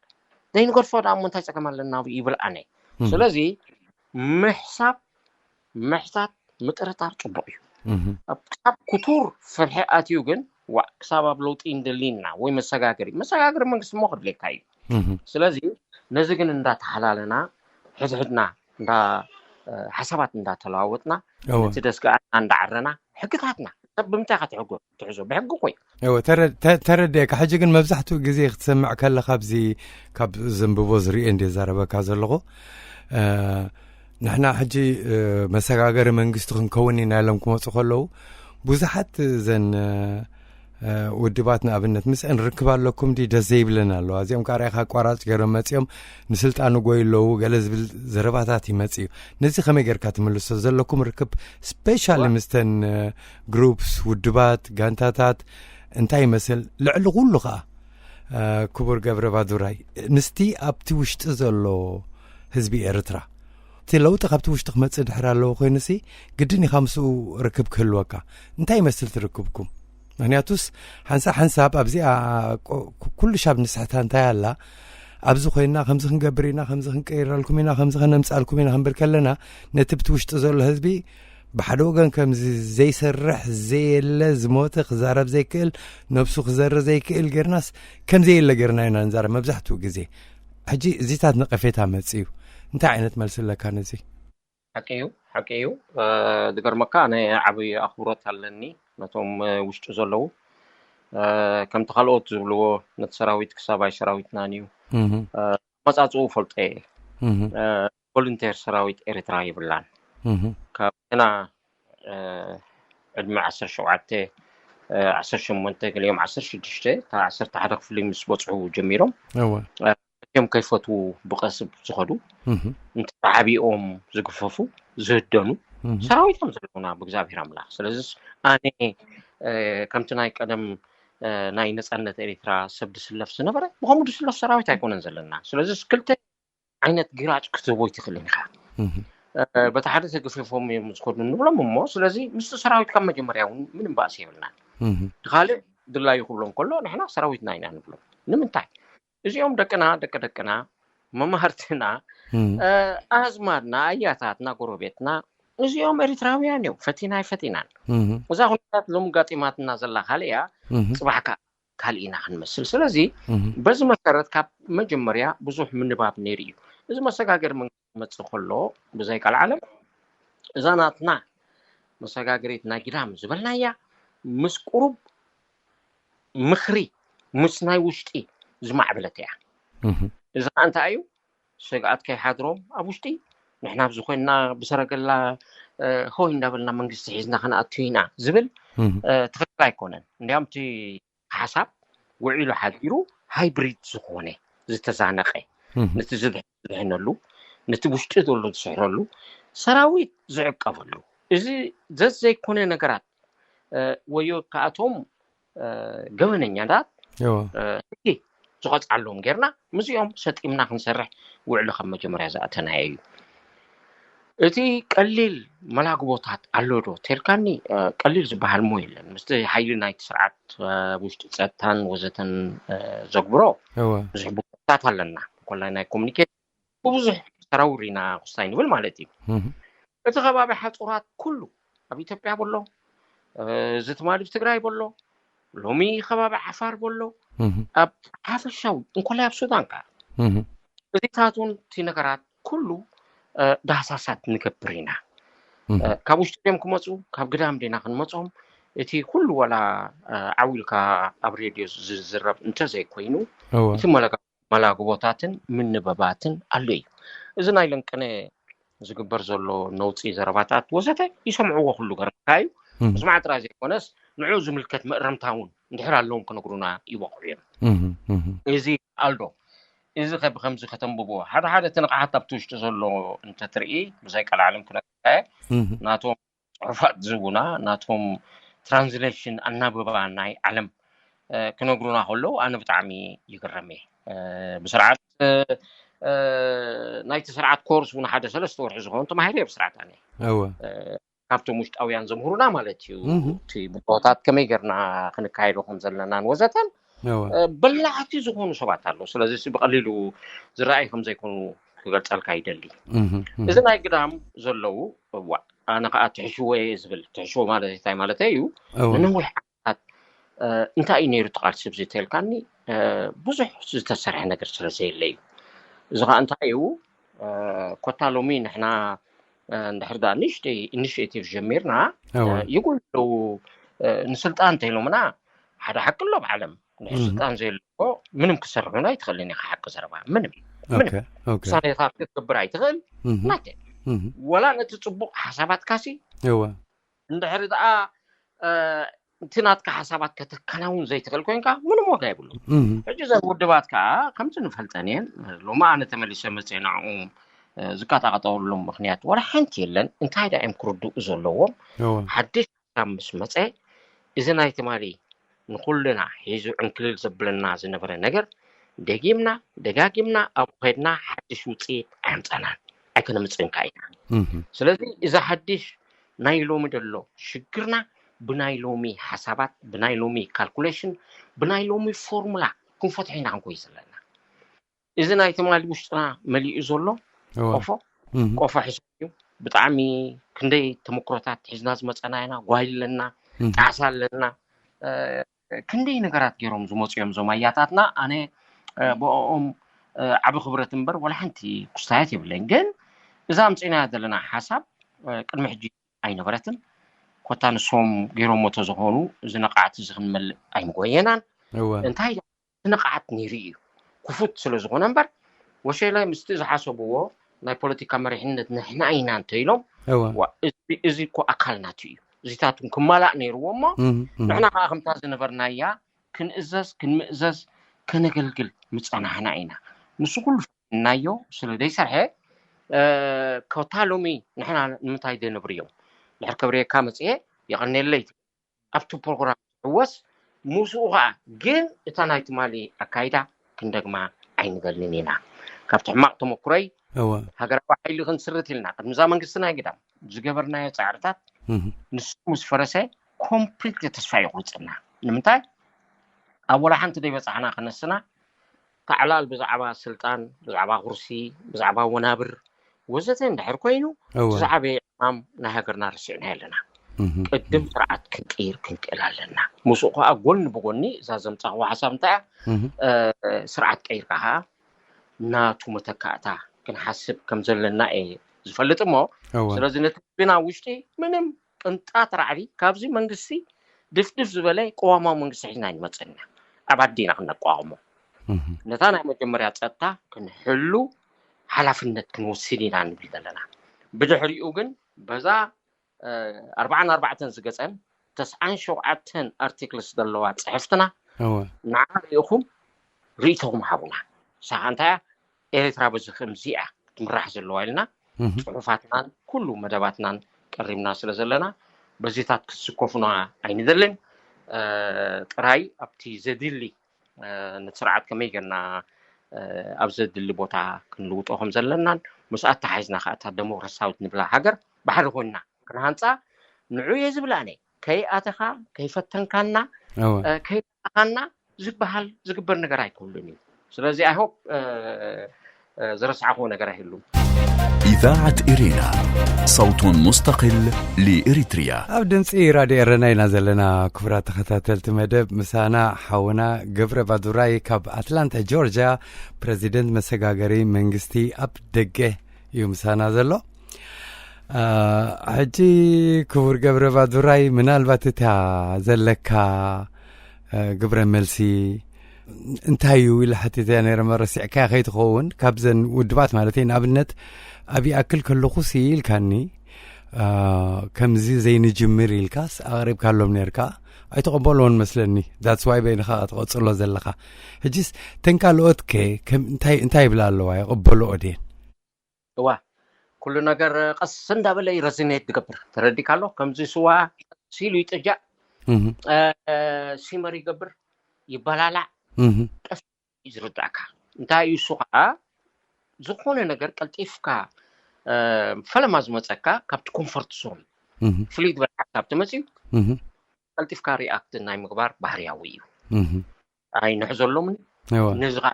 ዘይንገድፎ ደኣ እሞ እንታይ ፀገም ኣለና ይብል ኣነ። እህ ስለዚ ምሕሳብ ምሕታት ምጥርጣር ፅቡቕ እዩ። እህ ኣብ ክሳብ ክቱር ፍርሒ ኣትዩ ግን ዋ ክሳብ ኣብ ለውጢ እንደሊና ወይ መሰጋገሪ መሰጋገሪ መንግስቲ እሞ ከድልየካ እዩ። እህ ስለዚ ነዚ ግን እንዳተሓላለና ሕድሕድና እንዳ ሓሳባት እንዳተለዋወጥና እወ ነቲ ደስጋኣና እንዳዓረና ሕግታትና ሰብ ብምንታይ ኢኻ ትሕጎ ትሕዞ ብሕጊ እኮ እዩ። እወ ተረ- ተ- ተረዲኤካ። ሕጂ ግን መብዛሕትኡ ግዜ ክትሰምዕ ከለኻ ኣብዚ ካብ ዘንብቦ ዝርእዮ እንደ ዘረበካ ዘለኹ እ፣ ንሕና ሕጂ እ፣ መሰጋገሪ መንግስቲ ክንከውን ኢና ኢሎም ክመፁ ከለዉ ብዙሓት ዘን እ፣ ውድባት ንኣብነት ምስአን ርክብ ኣለኩም ዲ ደስ ዘይብለን ኣለዋ። እዚኦም ከዓ ርኣኻ ኣቋራጭ ገይሮም መፂኦም ንስልጣን ጎይ ኣለዉ ገለ ዝብል ዘረባታት ይመፅ እዩ። ነዚ ከመይ ጌርካ ትምልሶ ዘለኩም ርክብ ስፔሻሊ ዋ- ምስተን ግሩፕስ ውድባት ጋንታታት እንታይ ይመስል? ልዕሊ ኩሉ ከዓ እ፣ ክቡር ገብረ ባዱራይ ምስቲ ኣብቲ ውሽጢ ዘሎ ህዝቢ ኤርትራ እቲ ለውጢ ካብቲ ውሽጢ ክመፅእ ድሕር ኣለዎ ኮይኑሲ ግድን ኢኻ ምስኡ ርክብ ክህልወካ። እንታይ ይመስል ትርክብኩም? ምክንያቱስ ሓንሳብ ሓንሳብ ኣብዚኣ ኩ- ኩሉ ሻብ ንስሕታ እንታይ ኣላ ኣብዚ ኮይና ከምዚ ክንገብር ኢና ከምዚ ክንቀይረልኩም ኢና ከምዚ ከነምፃልኩም ኢና ክንብል ከለና ነቲ ብቲ ውሽጢ ዘሎ ህዝቢ ብሓደ ወገን ከምዚ ዘይሰርሕ ዘየለ ዝሞተ ክዛረብ ዘይክእል ነብሱ ክዘሪ ዘይክእል ጌርናስ ከም ዘየለ ጌርና ኢና ንዛረብ መብዛሕትኡ ግዜ። ሕጂ እዚታት ነቐፌታ መፅዩ እንታይ ዓይነት መልሲ ኣለካ ነዚ? ሓቂ እዩ ሓቂ እዩ። ዝገርመካ ኣነ ዓብዪ ኣኽብሮት ኣለኒ ነቶም ውሽጢ ዘለዉ ከምቲ ካልኦት ዝብልዎ ነቲ ሰራዊት ክሳባይ ሰራዊትናን እዩ። መፃፅኡ ፈልጦ እየ። ቮሉንቴር ሰራዊት ኤርትራ ይብላን ካብ ገና ዕድመ ዓሰርተ ሸውዓተ ዓሰርተ ሸሞንተ ገሊኦም ዓሰርተ ሽዱሽተ ካብ ዓሰርተ ሓደ ክፍሊ ምስ በፅሑ ጀሚሮም እዮም ከይፈትዉ ብቐስብ ዝኸዱ እንተ ተዓቢኦም ዝግፈፉ ዝህደኑ ሰራዊት እዮም ዘለውና ብእግዚኣብሔር ኣምላኽ። ስለዚ ኣነ ከምቲ ናይ ቀደም ናይ ነፃነት ኤርትራ ሰብ ድስለፍ ዝነበረ ብኸምኡ ድስለፍ ሰራዊት ኣይኮነን ዘለና። ስለዚ ክልተ ዓይነት ግራጭ ክትህቦ ኣይትኽእልን ኢኻ። በቲ ሓደ ተገፊፎም እዮም ዝኸዱ ንብሎም እሞ ስለዚ ምስቲ ሰራዊት ካብ መጀመርያ እውን ምንም ባእሲ የብልናን። ካልእ ድላዩ ክብሎም ከሎ ንሕና ሰራዊትና ኢና ንብሎም። ንምንታይ እዚኦም ደቅና ደቂ ደቅና መማህርትና ኣዝማድና ኣያታትና ጎረቤትና እዚኦም ኤርትራውያን እዮም። ፈቲና ኣይፈቲናን እዛ ኩነታት ሎም ጋጢማትና ዘላ ካልእ እያ። ፅባሕ ከዓ ካልእ ኢና ክንመስል። ስለዚ በዚ መሰረት ካብ መጀመርያ ብዙሕ ምንባብ ነይሩ እዩ። እዚ መሰጋገሪ መንግስቲ ክመፅእ ከሎ ብዘይ ቀልዓለም እዛ ናትና መሰጋገሪት ናይ ግዳም ዝበልናያ ምስ ቁሩብ ምኽሪ ምስ ናይ ውሽጢ ዝማዕበለት እያ። እዚ ከዓ እንታይ እዩ? ስግኣት ከይሓድሮም ኣብ ውሽጢ ንሕና ኣብዚ ኮይንና ብሰረገላ ሆይ እንዳበልና መንግስቲ ሒዝና ክንኣቱ ኢና ዝብል ትኽክል ኣይኮነን። እንዲያም እቲ ሓሳብ ውዒሉ ሓዲሩ ሃይብሪድ ዝኾነ ዝተዛነቀ ነቲ ዝድሕነሉ ነቲ ውሽጢ ዘሎ ዝስሕረሉ ሰራዊት ዝዕቀበሉ እዚ ዘዘይኮነ ነገራት ወዮ ከኣቶም ገበነኛታት ሕጊ ዝቐፅዓሎም ጌርና ምስኦም ሰጢምና ክንሰርሕ ውዕሊ ካብ መጀመርያ ዝኣተናዮ እዩ። እቲ ቀሊል መላግቦታት ኣሎ ዶ ተልካኒ፣ ቀሊል ዝበሃል ሞ የለን። ምስቲ ሓይሊ ናይቲ ስርዓት ውሽጢ ፀጥታን ወዘተን ዘግብሮ ብዙሕ ቦታታት ኣለና። ኮላይ ናይ ኮሚኒኬት ብብዙሕ ሰራውር ኢና ክስታይ ንብል ማለት እዩ። እቲ ከባቢ ሓፁራት ኩሉ ኣብ ኢትዮጵያ በሎ፣ እዚ ትማሊ ኣብ ትግራይ በሎ፣ ሎሚ ከባቢ ዓፋር በሎ፣ ኣብ ሓፈሻዊ እንኮላይ ኣብ ሱዳን ከዓ እዚታቱን እቲ ነገራት ኩሉ ዳህሳሳት ንገብር ኢና። ካብ ውሽጢ ድዮም ክመፁ ካብ ግዳም ዲና ክንመፆም እቲ ኩሉ ዋላ ዓው ኢልካ ኣብ ሬድዮ ዝዝረብ እንተዘይኮይኑ እቲ መለጋጎቦታትን ምንበባትን ኣሎ እዩ። እዚ ናይ ለንቅነ ዝግበር ዘሎ ነውፂ ዘረባታት ወዘተ ይሰምዕዎ ኩሉ ገርካ እዩ። ምስማዕ ጥራይ ዘይኮነስ ንዑ ዝምልከት መእረምታ እውን እንድሕር ኣለዎም ክነግሩና ይበቕዑ እዮም። እዚ ኣልዶ እዚ ከብከምዚ ከተንብቦ ሓደ ሓደ እቲ ንቕሓት ኣብቲ ውሽጢ ዘሎ እንተትርኢ ብዘይ ቀልዓለም ክነግርካየ ናቶም ፅሑፋት ዝህቡና ናቶም ትራንስሌሽን ኣናብባ ናይ ዓለም ክነግሩና ከለዉ ኣነ ብጣዕሚ ይግረም እየ። ብስርዓት ናይቲ ስርዓት ኮርስ እውን ሓደ ሰለስተ ወርሒ ዝኸውን ተማሂረ እየ ብስርዓት ኣነ ካብቶም ውሽጣውያን ዘምህሩና ማለት እዩ። እቲ ብቦታት ከመይ ገርና ክንካየዶ ከም ዘለናን ወዘተን በላዕቲ ዝኾኑ ሰባት ኣለዉ። ስለዚ ብቀሊሉ ዝረኣዩ ከም ዘይኮኑ ክገልጸልካ ይደሊ። እዚ ናይ ግዳም ዘለዉ እዋ ኣነ ከዓ ትሕሽዎ እየ ዝብል ትሕሽዎ ማለት እንታይ ማለት እዩ? ንነዊሕ ዓመታት እንታይ እዩ ነይሩ ትቃልሲ ብዝተልካኒ ብዙሕ ዝተሰርሐ ነገር ስለ ዘየለ እዩ። እዚ ከዓ እንታይ እዩ ኮታ ሎሚ ንሕና እንድሕር ዳ ንሽተይ ኢኒሽቲቭ ጀሚርና ይጉልለው ንስልጣን እንተኢሎምና ሓደ ሓቂ ኣሎ ኣብ ዓለም ንስልጣን ዘየለዎ ምንም ክሰርሑና ኣይትኽእልን ኢኻ ሓቂ ዘረባ ምንም ምንም ውሳኔታት ክትገብር ኣይትኽእል ናተ ወላ ነቲ ፅቡቅ ሓሳባትካሲ እንድሕር ደኣ እቲ ናትካ ሓሳባት ከተከናውን ዘይትኽእል ኮይንካ ምንም ዋጋ የብሉ። ሕጂ ዘን ውድባት ከዓ ከምዚ ንፈልጠን እየን ሎሚ ኣነ ተመሊሰ መፅአ ንዕኡ ዝቀጣቀጠሎም ምክንያት ወላ ሓንቲ የለን። እንታይ ዳ እዮም ክርድኡ ዘለዎም ሓድሽ ሓሳብ ምስ መፀ እዚ ናይ ትማሊ ንኩልና ሒዙ ዕንክልል ዘብለና ዝነበረ ነገር ደጊምና ደጋጊምና ኣብኡ ከድና ሓድሽ ውፅኢት ኣየምፀናን ኣይከነምፅእን ከዓ ኢና። ስለዚ እዚ ሓድሽ ናይ ሎሚ ደሎ ሽግርና ብናይ ሎሚ ሓሳባት ብናይ ሎሚ ካልኩሌሽን ብናይ ሎሚ ፎርሙላ ክንፈትሖ ኢና ክንኮይ ዘለና። እዚ ናይ ትማሊ ውሽጥና መሊኡ ዘሎ ቆፎ ቆፎ ሕሳብ እዩ። ብጣዕሚ ክንደይ ተመክሮታት ሒዝና ዝመፀና ኢና። ጓይል ኣለና፣ ጣዕሳ ኣለና። ክንደይ ነገራት ገይሮም ዝመፁ እዮም እዞም ኣያታትና። ኣነ ብኦም ዓቢ ክብረት እምበር ወላ ሓንቲ ኩስታያት የብለይን። ግን እዛ ኣምፅእናያ ዘለና ሓሳብ ቅድሚ ሕጂ ኣይነበረትን። ኮታ ንሶም ገይሮሞ ተዝኾኑ እዚ ነቃዕቲ እዚ ክንመልእ ኣይምጎየናን። እንታይ ንቕዓት ነይሩ እዩ ክፉት ስለ ዝኾነ እምበር ወሸላይ ምስቲ ዝሓሰብዎ ናይ ፖለቲካ መሪሕነት ንሕና ኢና እንተ ኢሎም እዚ እኮ ኣካል ናቱ እዩ እዚታቱን ክማላእ ነይርዎ እሞ ንሕና ከዓ ከምታ ዝነበርናያ ክንእዘዝ ክንምእዘዝ ከነገልግል ምፀናሕና ኢና። ንሱ ኩሉ ፈናዮ ስለ ዘይሰርሐ ኮታ ሎሚ ንሕና ንምንታይ ደነብርዮም ድሕር ከብርየካ መፅኤ የቐኔለይ ኣብቲ ፕሮግራም ዝዕወስ ምስኡ ከዓ ግን እታ ናይ ትማሊ ኣካይዳ ክንደግማ ኣይንደልን ኢና። ካብቲ ሕማቅ ተመክሮይ ሃገራዊ ሓይሊ ክንስርት ኢልና ቅድሚ እዛ መንግስቲ ናይ ግዳም ዝገበርናዮ ፃዕርታት ንሱ ምስ ፈረሰ ኮምፕሊት ተስፋ ይቁርፅና። ንምንታይ ኣብ ወላ ሓንቲ ዘይበፃሕና ክነስና ታዕላል ብዛዕባ ስልጣን ብዛዕባ ኩርሲ ብዛዕባ ወናብር ወዘተ እንድሕር ኮይኑ ዝዓበየ ዕማም ናይ ሃገርና ረሲዕና ኣለና። ቅድም ስርዓት ክንቅይር ክንክእል ኣለና። ምስኡ ከዓ ጎኒ ብጎኒ እዛ ዘምፃእዋ ሓሳብ እንታይ እያ? ስርዓት ቀይርካ ከዓ ናቱ መተካእታ ክንሓስብ ከም ዘለና እየ ዝፈልጥ እሞ ስለዚ ነቲ ህዝብና ውሽጢ ምንም ቅንጣት ራዕዲ ካብዚ መንግስቲ ድፍድፍ ዝበለ ቅዋማዊ መንግስቲ ሒዝና ኣይንመፅእና። ኣብ ዓዲ ኢና ክነቋወሞ። ነታ ናይ መጀመርያ ፀጥታ ክንሕሉ ሓላፍነት ክንወስድ ኢና ንብል ዘለና። ብድሕሪኡ ግን በዛ ኣርባዓን ኣርባዕተን ዝገፀን ተስዓን ሸውዓተን ኣርቲክልስ ዘለዋ ፅሕፍትና ንዓ ርኢኹም ርእይቶኹም ሃቡና። ሳኻ እንታይ እያ? ኤርትራ በዚ ከምዚ እያ ክትምራሕ ዘለዋ ኢልና ፅሑፋትናን ኩሉ መደባትናን ቀሪብና ስለ ዘለና በዚታት ክትስከፉና ኣይንደልን። ጥራይ ኣብቲ ዘድሊ ነቲ ስርዓት ከመይ ጌርና ኣብ ዘድሊ ቦታ ክንልውጦ ከም ዘለናን ምስ ኣተሓሒዝና ከዓ እታ ደሞክራሲያዊት ንብላ ሃገር ባሕሪ ኮይንና ክንሃንፃ ንዑ እየ ዝብል ኣነ። ከይኣተኻ ከይፈተንካና ከይኣተኻና ዝበሃል ዝግበር ነገር ኣይክህሉን እዩ። ስለዚ I hope ዝረሳዕክዎ ነገር ኣይህሉን። إذاعة إرينا، صوت مستقل لإريتريا. ኣብ ድምፂ ራድዮ ኤረና ኢና ዘለና። ክቡራት ተኸታተልቲ መደብ፣ ምሳና ሓውና ገብረ ባዱራይ ካብ ኣትላንታ ጆርጅያ፣ ፕረዚደንት መሰጋገሪ መንግስቲ ኣብ ደገ እዩ ምሳና ዘሎ። ሕጂ ክቡር ገብረ ባዱራይ፣ ምናልባት እታ ዘለካ ግብረ መልሲ እንታይ እዩ ኢለ ሓቲተያ ነይረ፣ መረሲዕካያ ከይትኸውን። ካብዘን ውድባት ማለት እዩ። ንኣብነት ኣብ ይኣክል ከለኹ ሲ ኢልካኒ፣ ከምዚ ዘይንጅምር ኢልካስ ኣቕሪብካሎም ነርካ፣ ኣይተቐበልዎን መስለኒ። ዳትስ ዋይ በይንኻ ትቐጽሎ ዘለኻ። ሕጂስ ተን ካልኦት ከ እንታይ ይብላ ኣለዋ? ይቐበልኦ ድየን? እዋ፣ ኩሉ ነገር ቀስ እንዳበለ ረዚኔት ትገብር። ተረዲካ ኣሎ። ከምዚ ስዋ ሲሉ ይጥጃእ፣ ሲመር ይገብር፣ ይበላላዕ፣ ቀስ ዝርዳእካ። እንታይ እዩ እሱ ከዓ፣ ዝኾነ ነገር ቀልጢፍካ ፈለማ ዝመፀካ ካብቲ ኮንፈርት ዞን፣ ፍልይ ዝበለ ሓሳብ ተመፅዩ፣ ቀልጢፍካ ሪኣክት ናይ ምግባር ባህርያዊ እዩ። ኣይንሕዘሎምን። ነዚ ከዓ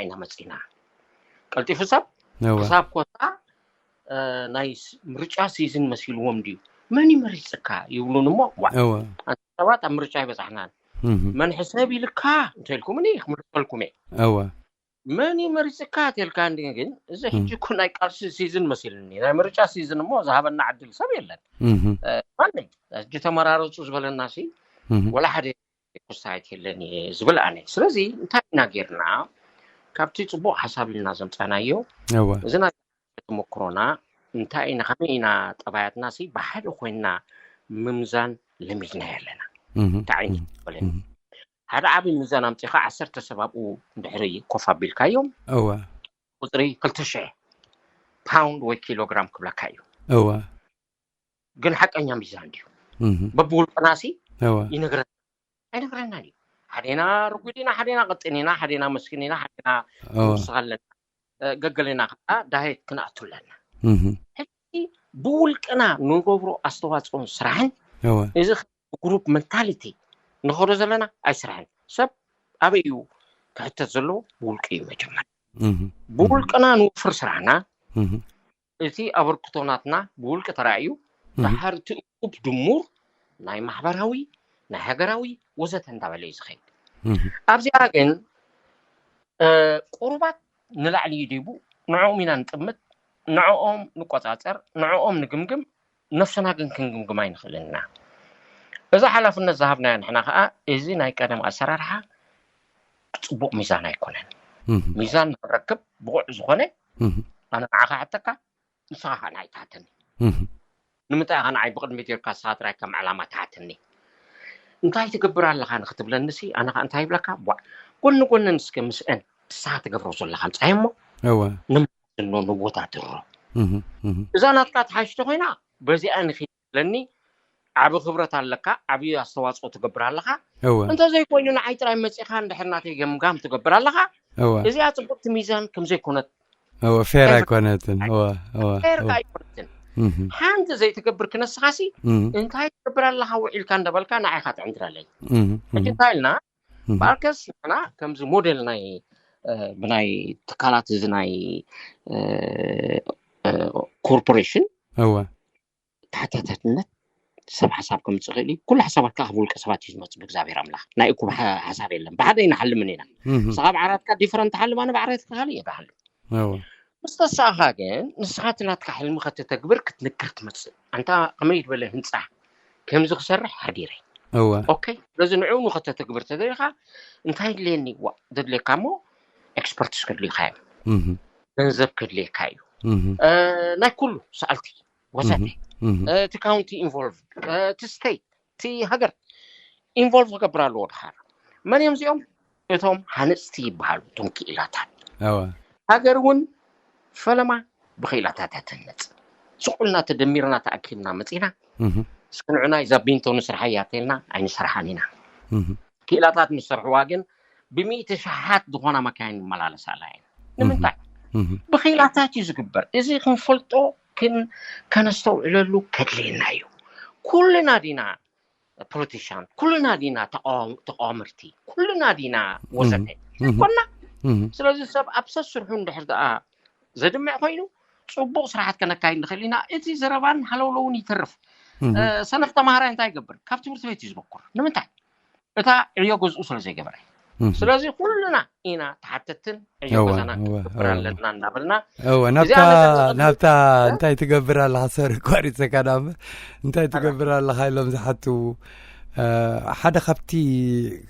ኢና መፂና። ቀልጢፉ ሰብ ክሳብ ኮታ ናይ ምርጫ ሲዝን መሲልዎም ድዩ? መን ይመሪፅካ ይብሉን እሞ፣ ሰባት ኣብ ምርጫ ይበፃሕናን፣ መን ሕሰብ ኢልካ እንተልኩምኒ ክምልሰልኩም እየ። መን ይመሪፅካ ተልካ እንዲ ግን፣ እዚ ሕጂ እኮ ናይ ቃልሲ ሲዝን መሲልኒ። ናይ ምርጫ ሲዝን እሞ ዝሃበና ዕድል ሰብ የለን። ማነይ ሕጂ ተመራረፁ ዝበለና ሲ ወላ ሓደ ክሳየት የለን እየ ዝብል ኣነ። ስለዚ እንታይ ኢና ጌርና? ካብቲ ፅቡቕ ሓሳብ ኢልና ዘምፃናዮ፣ እዚ ናይ ተመክሮና እንታይ ኢና፣ ከመይ ኢና ጠባያትና ሲ ብሓደ ኮይንና ምምዛን ለሚድና ኣለና። እንታይ ዓይነት ዝበለኒ፣ ሓደ ዓብዪ ምዛን ኣምፂኻ ዓሰርተ ሰብ ኣብኡ እንድሕሪ ኮፍ ኣቢልካዮም፣ ቁፅሪ ክልተ ሽሕ ፓውንድ ወይ ኪሎግራም ክብለካ እዩ። ግን ሓቀኛ ሚዛን ድዩ? በብውልቅና ሲ ይነግረና ኣይነግረናን እዩ። ሓዴና ርጉድ ኢና፣ ሓዴና ቅጥን ኢና፣ ሓዴና መስኪን ኢና፣ ሓዴና ንስኻ ኣለና፣ ገገሌና ከዓ ዳየት ክንኣቱ ኣለና። ሕጂ ብውልቅና ንገብሮ ኣስተዋፅኦን ስራሕን፣ እዚ ብግሩፕ መንታሊቲ ንኸዶ ዘለና ኣይስራሕን። ሰብ ኣበይ እዩ ክሕተት ዘለዎ? ብውልቂ እዩ መጀመር። ብውልቅና ንውፍር ስራሕና፣ እቲ ኣበርክቶ ናትና ብውልቂ ተራእዩ፣ ድሓር እቲ እኩብ ድሙር ናይ ማሕበራዊ፣ ናይ ሃገራዊ ወዘተ እንዳበለ እዩ ዝኸይድ። ኣብዚኣ ግን ቁሩባት ንላዕሊ ይዲቡ፣ ንዕኦም ኢና ንጥምት፣ ንዕኦም ንቆፃፀር፣ ንዕኦም ንግምግም፣ ነፍስና ግን ክንግምግም ኣይንኽእልን ኢና። እዚ ሓላፍነት ዝሃብናዮ ንሕና ከዓ፣ እዚ ናይ ቀደም ኣሰራርሓ ፅቡቕ ሚዛን ኣይኮነን። ሚዛን ንክንረክብ ብቑዕ ዝኾነ፣ ኣነ ንዓኻ ሕተካ፣ ንስኻ ከዓ ንዓይ ትሓተኒ። ንምንታይ ኢኻ ንዓይ ብቕድሚት ጌርካ ንስኻ ጥራይ ከም ዕላማ ትሓተኒ? እንታይ ትገብር ኣለኻ ንክትብለኒ ሲ፣ ኣነ ከዓ እንታይ ይብለካ? ቧዕ፣ ጎኒ ጎነን እስከ ምስአን ንስኻ ትገብሮ ዘለኻ ምጻይ እሞ ንምዝኖ ንወዳድሮ። እዛ ናትካ ትሓሽቶ ኮይና በዚኣ ንኺድ ትብለኒ፣ ዓቢ ክብረት ኣለካ፣ ዓቢ ኣስተዋጽኦ ትገብር ኣለኻ። እንተዘይኮይኑ ንዓይ ጥራይ መጺኻ እንድሕር ናተይ ገምጋም ትገብር ኣለኻ፣ እዚኣ ጽቡቕቲ ሚዛን ከም ዘይኮነት ፌር ኣይኮነትን። ፌር ኣይኮነትን። ሓንቲ ዘይትገብር ክነስኻሲ እንታይ ትገብር ኣለኻ ውዒልካ እንዳበልካ ንዓይኻ ትዕንድረለይ። ሕጂ እንታይ ኢልና፣ በኣርከስ ንሕና ከምዚ ሞዴል ናይ ብናይ ትካላት እዚ ናይ ኮርፖሬሽን ተሓታታትነት ሰብ ሓሳብ ከምፅእ ይኽእል እዩ። ኩሉ ሓሳባት ከዓ ካብ ውልቀ ሰባት እዩ ዝመፅእ። ብእግዚኣብሔር ኣምላኽ ናይ እኩብ ሓሳብ የለን። ብሓደ ኣይንሓልምን ኢና። ንስኻ ብዓራትካ ዲፈረንት ትሓልም፣ ኣነ ብዓራትካ ካልእ እየ ዝሓልም። ምስ ተሳእኻ ግን ንስኻ እቲ ናትካ ሕልሚ ከተተግብር ክትንክር ትመፅእ። ኣንታ ከመይ ዝበለ ህንፃ ከምዚ ክሰርሕ ሓዲረ። እወ ኦኬ፣ ስለዚ ንዕኡ ንኸተተግብር ተደሊኻ እንታይ ድልየኒ? ዋ፣ ዘድልየካ እሞ ኤክስፐርትስ ከድልዩካ እዮም፣ እህ ገንዘብ ከድልየካ እዩ፣ እህ እ፣ ናይ ኩሉ ሰኣልቲ ወዘተ፣ እህ እ፣ እቲ ካውንቲ ኢንቮልቭ፣ እ፣ እቲ ስቴት፣ እቲ ሃገር ኢንቮልቭ ክገብር ኣለዎ። ድሓር መን እዮም እዚኦም? እቶም ሃነፅቲ ይበሃሉ፣ እቶም ክኢላታት። እወ ሃገር እውን ፈለማ ብክኢላታት እያ ትህነፅ። ስቕ ኢልና ተደሚርና ተኣኪብና መፂና እህ እስኪ ንዑና እዛ ቢንቶ ንስርሓ እያ ተልና ኣይንሰርሓን ኢና። እህ ክኢላታት ምስ ሰርሕዋ ግን ብሚእቲ ሸሓት ዝኾና መካይን ይመላለሳ ኣላ እየን። ንምንታይ? እህ ብክኢላታት እዩ ዝግበር። እዚ ክንፈልጦ ክን ከነስተውዕለሉ ከድልየና እዩ። ኩልና ዲና ፖለቲሻን፣ ኩልና ዲና ተቃዋም- ተቃዋምርቲ፣ ኩልና ዲና ወዘተ እህ ኮና። እህ ስለዚ ሰብ ኣብ ሰስርሑ እንድሕር ደኣ ዘድምዕ ኮይኑ ፅቡቅ ስራሓት ከነካይድ ንኽእል ኢና። እቲ ዘረባን ሃለውለውን ይተርፍ። እህ እ፣ ሰነፍ ተማሃራይ እንታይ ይገብር? ካብ ትምህርቲ ቤት እዩ ዝበኩር። ንምንታይ? እታ ዕዮ ገዝኡ ስለ ዘይገበረ። እህ ስለዚ ኩልና ኢና ተሓተትን ዕዮ እወ ገዛና እወ ክንገብር እወ ኣለና እናበልና እወ ናብታ እዚኣ መሰረት ናብታ እንታይ ትገብር ኣለኻ? ሰሪ ቋሪፀካ ዳም እንታይ ትገብር ኣለኻ ኢሎም ዝሓትዉ እ፣ ሓደ ካብቲ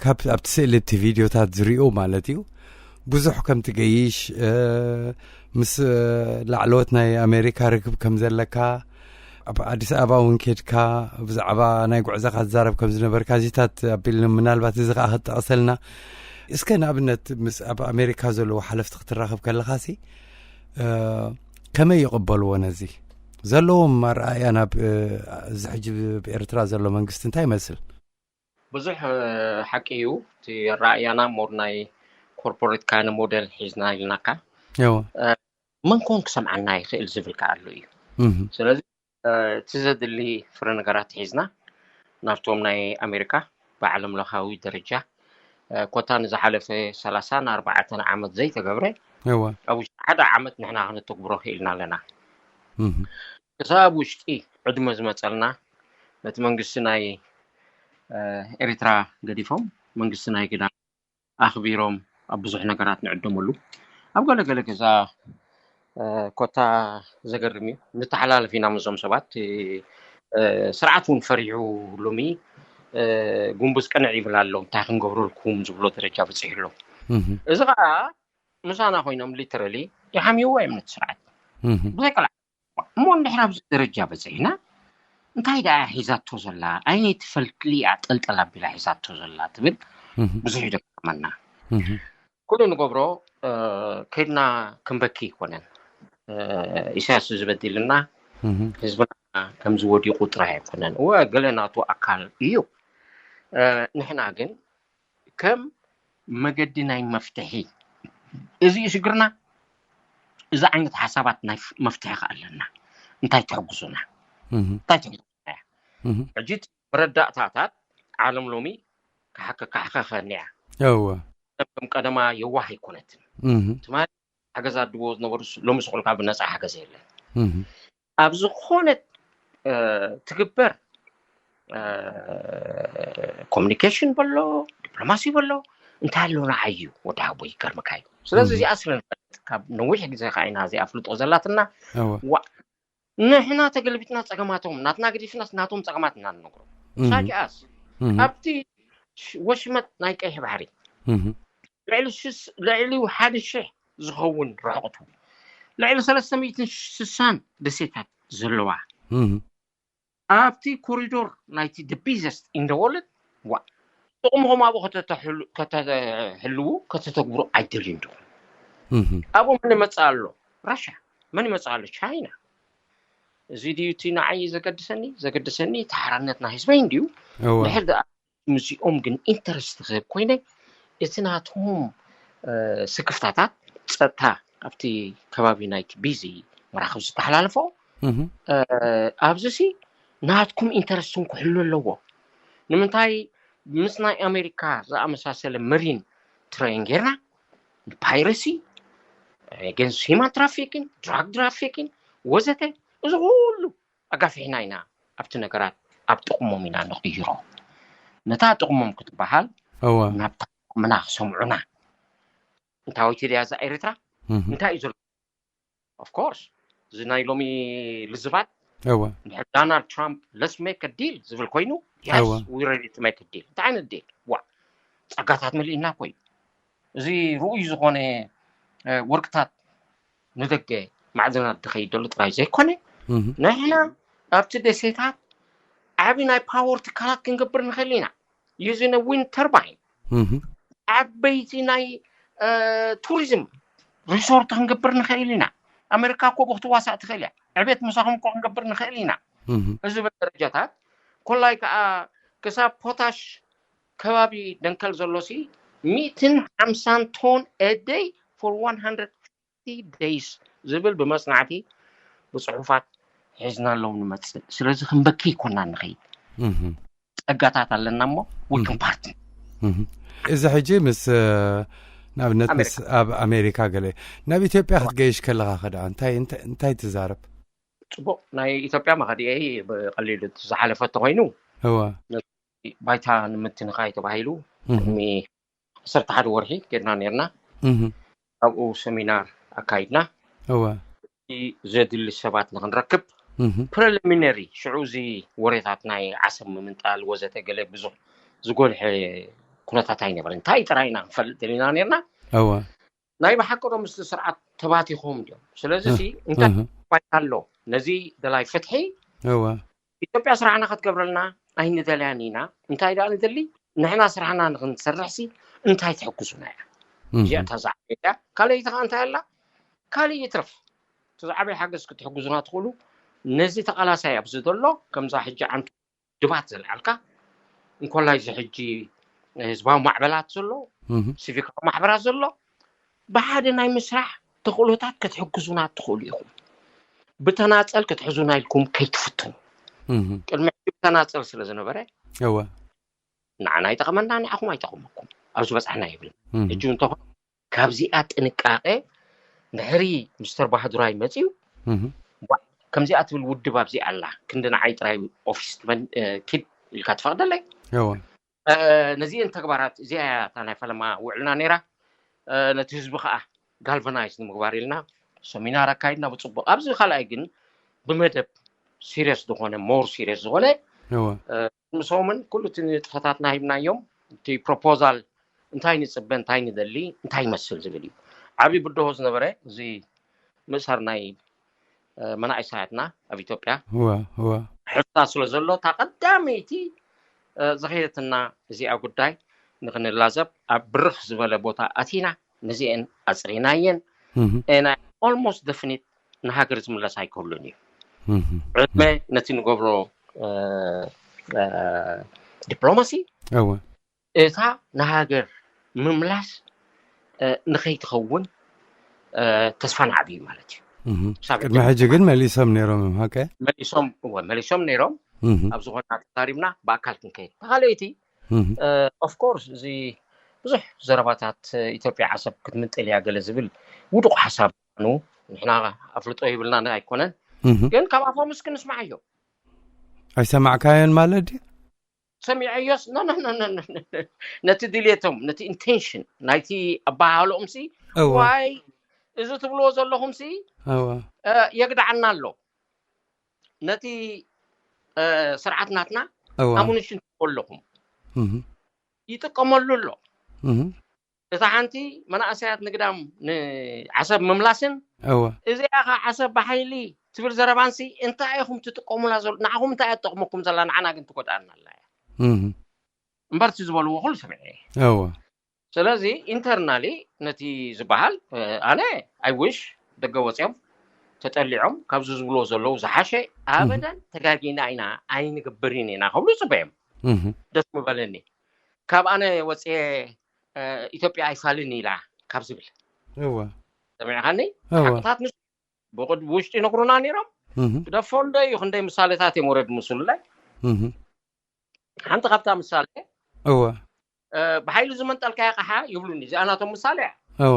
ካብ ኣብቲ ስእሊ እቲ ቪድዮታት ዝሪኦ ማለት እዩ ብዙሕ ከም ትገይሽ እ፣ ምስ እ፣ ላዕለዎት ናይ ኣሜሪካ ርክብ ከም ዘለካ ኣብ ኣዲስ ኣበባ እውን ኬድካ ብዛዕባ ናይ ጉዕዞኻ ትዛረብ ከም ዝነበርካ እዚታት ኣቢልና ምናልባት እዚ ከዓ ክትጠቕሰልና እስከ ንኣብነት ምስ ኣብ ኣሜሪካ ዘለዉ ሓለፍቲ ክትራኸብ ከለኻሲ እ፣ ከመይ ይቕበልዎ ነዚ ዘለዎም ኣረኣእያ ናብ እ፣ እዚ ሕጂ ብ- ብኤርትራ ዘሎ መንግስቲ እንታይ ይመስል? ብዙሕ እ፣ ሓቂ እዩ። እቲ ኣረኣእያና ሞር ናይ ኮርፖሬት ካነ ሞዴል ሒዝና ኢልናካ እወ መን ኮን ክሰምዓና ይኽእል ዝብል ከኣ ኣሎ እዩ። እህ ስለዚ እ፣ እቲ ዘድሊ ፍረ ነገራት ሒዝና ናብቶም ናይ ኣሜሪካ ብዓለም ለኻዊ ደረጃ እ፣ ኮታ ንዝሓለፈ ሰላሳን ኣርባዕተን ዓመት ዘይተገብረ እወ ኣብ ውሽጢ ሓደ ዓመት ንሕና ክነተግብሮ ክኢልና ኣለና። እህ ክሳብ ውሽጢ ዕድመ ዝመፀልና ነቲ መንግስቲ ናይ እ፣ ኤርትራ ገዲፎም መንግስቲ ናይ ግዳ ኣኽቢሮም ኣብ ብዙሕ ነገራት ንዕደመሉ። ኣብ ገለገለ ገዛ እ፣ ኮታ ዘገርም እዩ። ንተሓላለፍ ኢና ምስዞም ሰባት እ፣ ስርዓት እውን ፈሪሑ ሎሚ እ፣ ጉንቡዝ ቅንዕ ይብል ኣሎ። እንታይ ክንገብረልኩም ዝብሎ ደረጃ በፂሑ ኣሎ። እህ እዚ ከዓ ምሳና ኮይኖም ሊተረሊ ይሓምይዎ እዮም ነቲ ስርዓት። እህ ብዘይቀልዓ እሞ እንድሕር ኣብዚ ደረጃ በፂሕና እንታይ ደኣ ሒዛቶ ዘላ? ኣየነይቲ ፈልክሊ እያ ጠልጠል ኣቢላ ሒዛቶ ዘላ ትብል እህ ብዙሕ ይደከመና። እህ ኩሉ ንገብሮ እ፣ ከድና ክንበኪ ኣይኮነን። እ፣ ኢሳያስ ዝበዲልና እህ ህዝብና ከምዚ ወዲቑ ጥራይ ኣይኮነን። እወ ገለ ናቱ ኣካል እዩ። እ፣ ንሕና ግን ከም መገዲ ናይ መፍትሒ እዚ እዩ ሽግርና። እዚ ዓይነት ሓሳባት ናይ መፍትሒ ከ ኣለና። እንታይ ትሕግዙና? እህ እንታይ ትሕግዙና እያ? እህ ሕጂ እቲ መረዳእታታት ዓለም ሎሚ ክሓከ ክሓኸኸኒ እያ። እወ ከም ቀደማ የዋህ ኣይኮነትን። እህ ትማሊ ሓገዝ ኣድዎ ዝነበሩ ሎሚ ስቁልካ ብነፃ ሓገዝ የለን። እህ ኣብ ዝኾነት እ፣ ትግበር እ፣ ኮሚኒኬሽን በሎ ዲፕሎማሲ በሎ እንታይ ኣሎ ንዓይ እዩ ወዲ ሓቦ ይገርምካ እዩ። ስለዚ እህ እዚኣ ስለ ንፈልጥ ካብ ነዊሕ ግዜ ከዓ ኢና እዚኣ ኣፍልጦ ዘላትና። እወ ዋ፣ ንሕና ተገልቢጥና ፀገማቶም ናትና ገዲፍናስ ናቶም ፀገማት ኢና ንነግሮም። እህ ሳጅኣስ እህ ኣብቲ ሽ- ወሽመጥ ናይ ቀይሕ ባሕሪ እህ ልዕሊ ሽስ- ልዕሊ ሓደ ሽሕ ዝኸውን ርሕቕቱ ልዕሊ ሰለስተ ሚእትን ስሳን ደሴታት ዘለዋ እህ ኣብቲ ኮሪዶር ናይቲ the busiest in the world ዋ ጥቕምኹም ኣብኡ ከተተሕሉ- ከተሕልዉ ከተተግብሩ ኣይደልዩን ዶ? እህ ኣብኡ መን ይመፅእ ኣሎ? ራሻ። መን ይመፅእ ኣሎ? ቻይና። እዚ ድዩ እቲ ንዓይ ዘገድሰኒ? ዘገድሰኒ እቲ ሓራነት ናይ ህዝበይ እንድዩ። እወ ድሕር ደኣ ምስዚኦም ግን ኢንተረስት ክህብ ኮይነ እቲ ናቶም እ፣ ስክፍታታት ፀጥታ ኣብቲ ከባቢ ናይቲ ቢዚ መራኽብ ዝተሓላለፎ እህ እ፣ ኣብዚ ሲ ናትኩም ኢንተረስትን ክሕሉ ኣለዎ። ንምንታይ ምስ ናይ ኣሜሪካ ዝኣመሳሰለ መሪን ትሬን ጌርና ንፓይረሲ፣ against human trafficking፣ drug trafficking ወዘተ እዚ ኩሉ ኣጋፊሕና ኢና ኣብቲ ነገራት ኣብ ጥቕሞም ኢና ንቕይሮ። ነታ ጥቕሞም ክትበሃል እወ ናብታ ጥቕምና ክሰምዑና። እንታወይቲ ድያ እዛ ኤርትራ? እህ እንታይ እዩ ዘሎ? ኦፍኮርስ እዚ ናይ ሎሚ ልዝባት እወ እንድሕር ዶናልድ ትራምፕ let's make a deal ዝብል ኮይኑ yes እወ we ready to make a deal። እንታይ ዓይነት ዲል? ዋ፣ ጸጋታት መሊእና እኮ እዩ። እዚ ርኡይ ዝኾነ እ፣ ወርቅታት ንደገ ማዕድናት ዝኸይድ ዘሎ ጥራይ ዘይኮነ እህ ንሕና ኣብቲ ደሴታት ዓቢ ናይ ፓወር ትካላት ክንገብር ንኽእል ኢና። using a wind turbine እህ ዓበይቲ ናይ እ፣ ቱሪዝም ሪሶርት ክንገብር ንኽእል ኢና። ኣሜሪካ እኮ ብክትዋሳእ ትኽእል እያ። ዕቤት ምሳኹም እኮ ክንገብር ንኽእል ኢና። እህ እዚ በል ደረጃታት ኮላይ ከዓ ክሳብ ፖታሽ ከባቢ ደንከል ዘሎ ሲ ሚእትን ሓምሳን ቶን a day for one hundred days ዝብል ብመጽናዕቲ ብጽሑፋት ሒዝናሎም ንመጽእ። ስለዚ ክንበኪ ይኮና ንኸይድ እህ ጸጋታት ኣለና እሞ we can partner። እህ እዚ ሕጂ ምስ እ፣ ንኣብነት ምስ ኣብ ኣሜሪካ ገለ ናብ ኢትዮጵያ ክትገይሽ ከለኻ ከደኣ እንታይ እንታይ እንታይ ትዛረብ? ጽቡቅ፣ ናይ ኢትዮጵያ መኸዲኤ ብቀሊሉ ዝሓለፈ ተኮይኑ እወ ባይታ ንምትንኻይ ተባሂሉ እህ ቅድሚ ዓሰርተ ሓደ ወርሒ ጌድና ነርና። እህ ኣብኡ ሰሚናር ኣካይድና። እወ እቲ ዘድሊ ሰባት ንክንረክብ እህ ፕሪሊሚነሪ ሽዑ እዚ ወሬታት ናይ ዓሰብ ምምንጣል ወዘተ ገለ ብዙሕ ዝጎልሐ ኩነታት ኣይነበረ። እንታይ ጥራይ ኢና ክንፈልጥ ደሊና ነርና? እወ ናይ ብሓቂ ዶ ምስቲ ስርዓት ተባቲኾም ድዮም? ስለዚ ሲ እንታይ እህ ባይታ ኣሎ? ነዚ ደላይ ፍትሒ እወ ኢትዮጵያ ስራሕና ክትገብረልና ኣይንደልያን ኢና። እንታይ ደኣ ንደሊ? ንሕና ስራሕና ንክንሰርሕ ሲ እንታይ ትሕግዙና እያ? እህ እዚኣ እታ ዝዓበየት እያ። ካልኣይቲ ከዓ እንታይ ኣላ? ካልእ ይትረፍ እቲ ዝዓበየ ሓገዝ ክትሕግዙና ትኽእሉ ነዚ ተቓላሳይ ኣብዚ ዘሎ ከምዛ ሕጂ ዓንቱ ድባት ዘልዓልካ እንኮላይ እዚ ሕጂ ህዝባዊ ማዕበላት ዘሎ እህ ሲቪካዊ ማሕበራት ዘሎ ብሓደ ናይ ምስራሕ ተኽእሎታት ክትሕግዙና ትኽእሉ ኢኹም። ብተናጸል ክትሕዙና ኢልኩም ከይትፍትኑ። እህ ቅድሚ ሕጂ ብተናጸል ስለ ዝነበረ እወ ንዓና ይጠቕመና፣ ንዓኹም ኣይጠቕመኩም፣ ኣብ ዝበጻሕና ይብል። እህ ሕጂ እንተኾነ ካብዚኣ ጥንቃቄ ድሕሪ ሚስተር ባህዱራይ መጺኡ እህ ዋ፣ ከምዚኣ ትብል ውድብ ኣብዚኣ ኣላ፣ ክንዲ ንዓይ ጥራይ ኦፊስ ትመን እ፣ ኪድ ኢልካ ትፈቕደለይ። እወ እ፣ ነዚአን ተግባራት እዚኣ እያ እታ ናይ ፈለማ ውዕልና ነይራ። እ፣ ነቲ ህዝቢ ከዓ ጋልቫናይዝ ንምግባር ኢልና ሰሚናር ኣካይድና ብፅቡቅ። ኣብዚ ካልኣይ ግን ብመደብ ሲሪየስ ዝኾነ ሞር ሲሪየስ ዝኾነ እወ ምስኦምን ኩሉ እቲ ንጥፈታትና ሂብናዮም። እቲ ፕሮፖዛል እንታይ ንፅበ፣ እንታይ ንደሊ፣ እንታይ ይመስል ዝብል እዩ። ዓብዪ ብድሆ ዝነበረ እዚ ምእሳር ናይ እ፣ መናእሰያትና ኣብ ኢትዮጵያ እወ እወ ሕፍታ ስለ ዘሎ እታ ቀዳመይቲ እ፣ ዝኸየትና እዚኣ ጉዳይ ንክንላዘብ ኣብ ብርኽ ዝበለ ቦታ ኣቲና ነዚአን ኣፅሪናየን። እህ ናይ ኦልሞስት ደፍኒት ንሃገር ዝምለስ ኣይክህሉን እዩ። እህ ዕድመ ነቲ ንገብሮ እ፣ እ፣ ዲፕሎማሲ እወ እታ ንሃገር ምምላስ እ፣ ንኸይትኸውን እ፣ ተስፋ ንዓቢ እዩ ማለት እዩ። እህ ክሳብ ቅድሚ ሕጂ ግን መሊሶም ነይሮም እዮም። ሃቀ መሊሶም እወ መሊሶም ነይሮም። እህ ኣብ ዝኾና ተዛሪብና ብኣካል ክንከይድ። ተኻለይቲ እህ ኦፍኮርስ እዚ ብዙሕ ዘረባታት እ፣ ኢትዮጵያ ዓሰብ ክትምንጥል እያ ገለ ዝብል ውዱቕ ሓሳብ ምዃኑ ንሕና ኣፍልጦ ይብልናን ኣይኮነን፣ እህ ግን ካብ ኣፎምስ ክንስማዓዮ። ኣይሰማዕካዮን ማለት ድዩ? ሰሚዐዮስ ኖ ኖ ኖ ኖ ኖ ኖ። ነቲ ድሌቶም ነቲ ኢንቴንሽን ናይቲ ኣባሃልኦም ሲ እወ ዋይ እዚ ትብልዎ ዘለኹም ሲ እወ እ፣ የግድዓና ኣሎ። ነቲ እ፣ ስርዓት ናትና እወ ኣሙኒሽን ኣለኹም እህ ይጥቀመሉ ኣሎ። እህ እታ ሓንቲ መናእሰያት ንግዳም ንዓሰብ ምምላስን እወ እዚኣ ኸ ዓሰብ ብሓይሊ ትብል ዘረባንሲ እንታይ ኢኹም ትጥቀሙላ ዘሎ? ንዓኹም እንታይ እያ ትጠቕመኩም ዘላ? ንዓና ግን ትጎድኣና ኣላ እያ። እህ እምበር እቲ ዝበልዎ ኩሉ ሰሚዐ እየ። እወ ስለዚ ኢንተርናሊ ነቲ ዝበሃል እ፣ ኣነ ኣይ ዊሽ ደገ ወፅኦም ተጠሊዖም ካብዚ ዝብልዎ ዘለዉ ዝሓሸ ኣበደን ተጋጊና ኢና ኣይንገብርን ኢና ክብሉ ይፅበዮም። እህ ደስ ምበለኒ። ካብ ኣነ ወፅየ እ፣ ኢትዮጵያ ኣይፋልን ኢላ ካብ ዝብል እወ ሰሚዕካኒ? እወ ሓቅታት ንሱ ብቕድ ውሽጢ ይነግሩና ነይሮም። እህ ግደፎ እንዶ እዩ ክንደይ ምሳሌታት እዮም ወረድ ምስሉላይ። እህ ሓንቲ ካብታ ምሳሌ እወ እ፣ ብሓይሊ ዝመንጠልካያ ቃሓ ይብሉኒ። እዚኣ ናቶም ምሳሌ እያ። እወ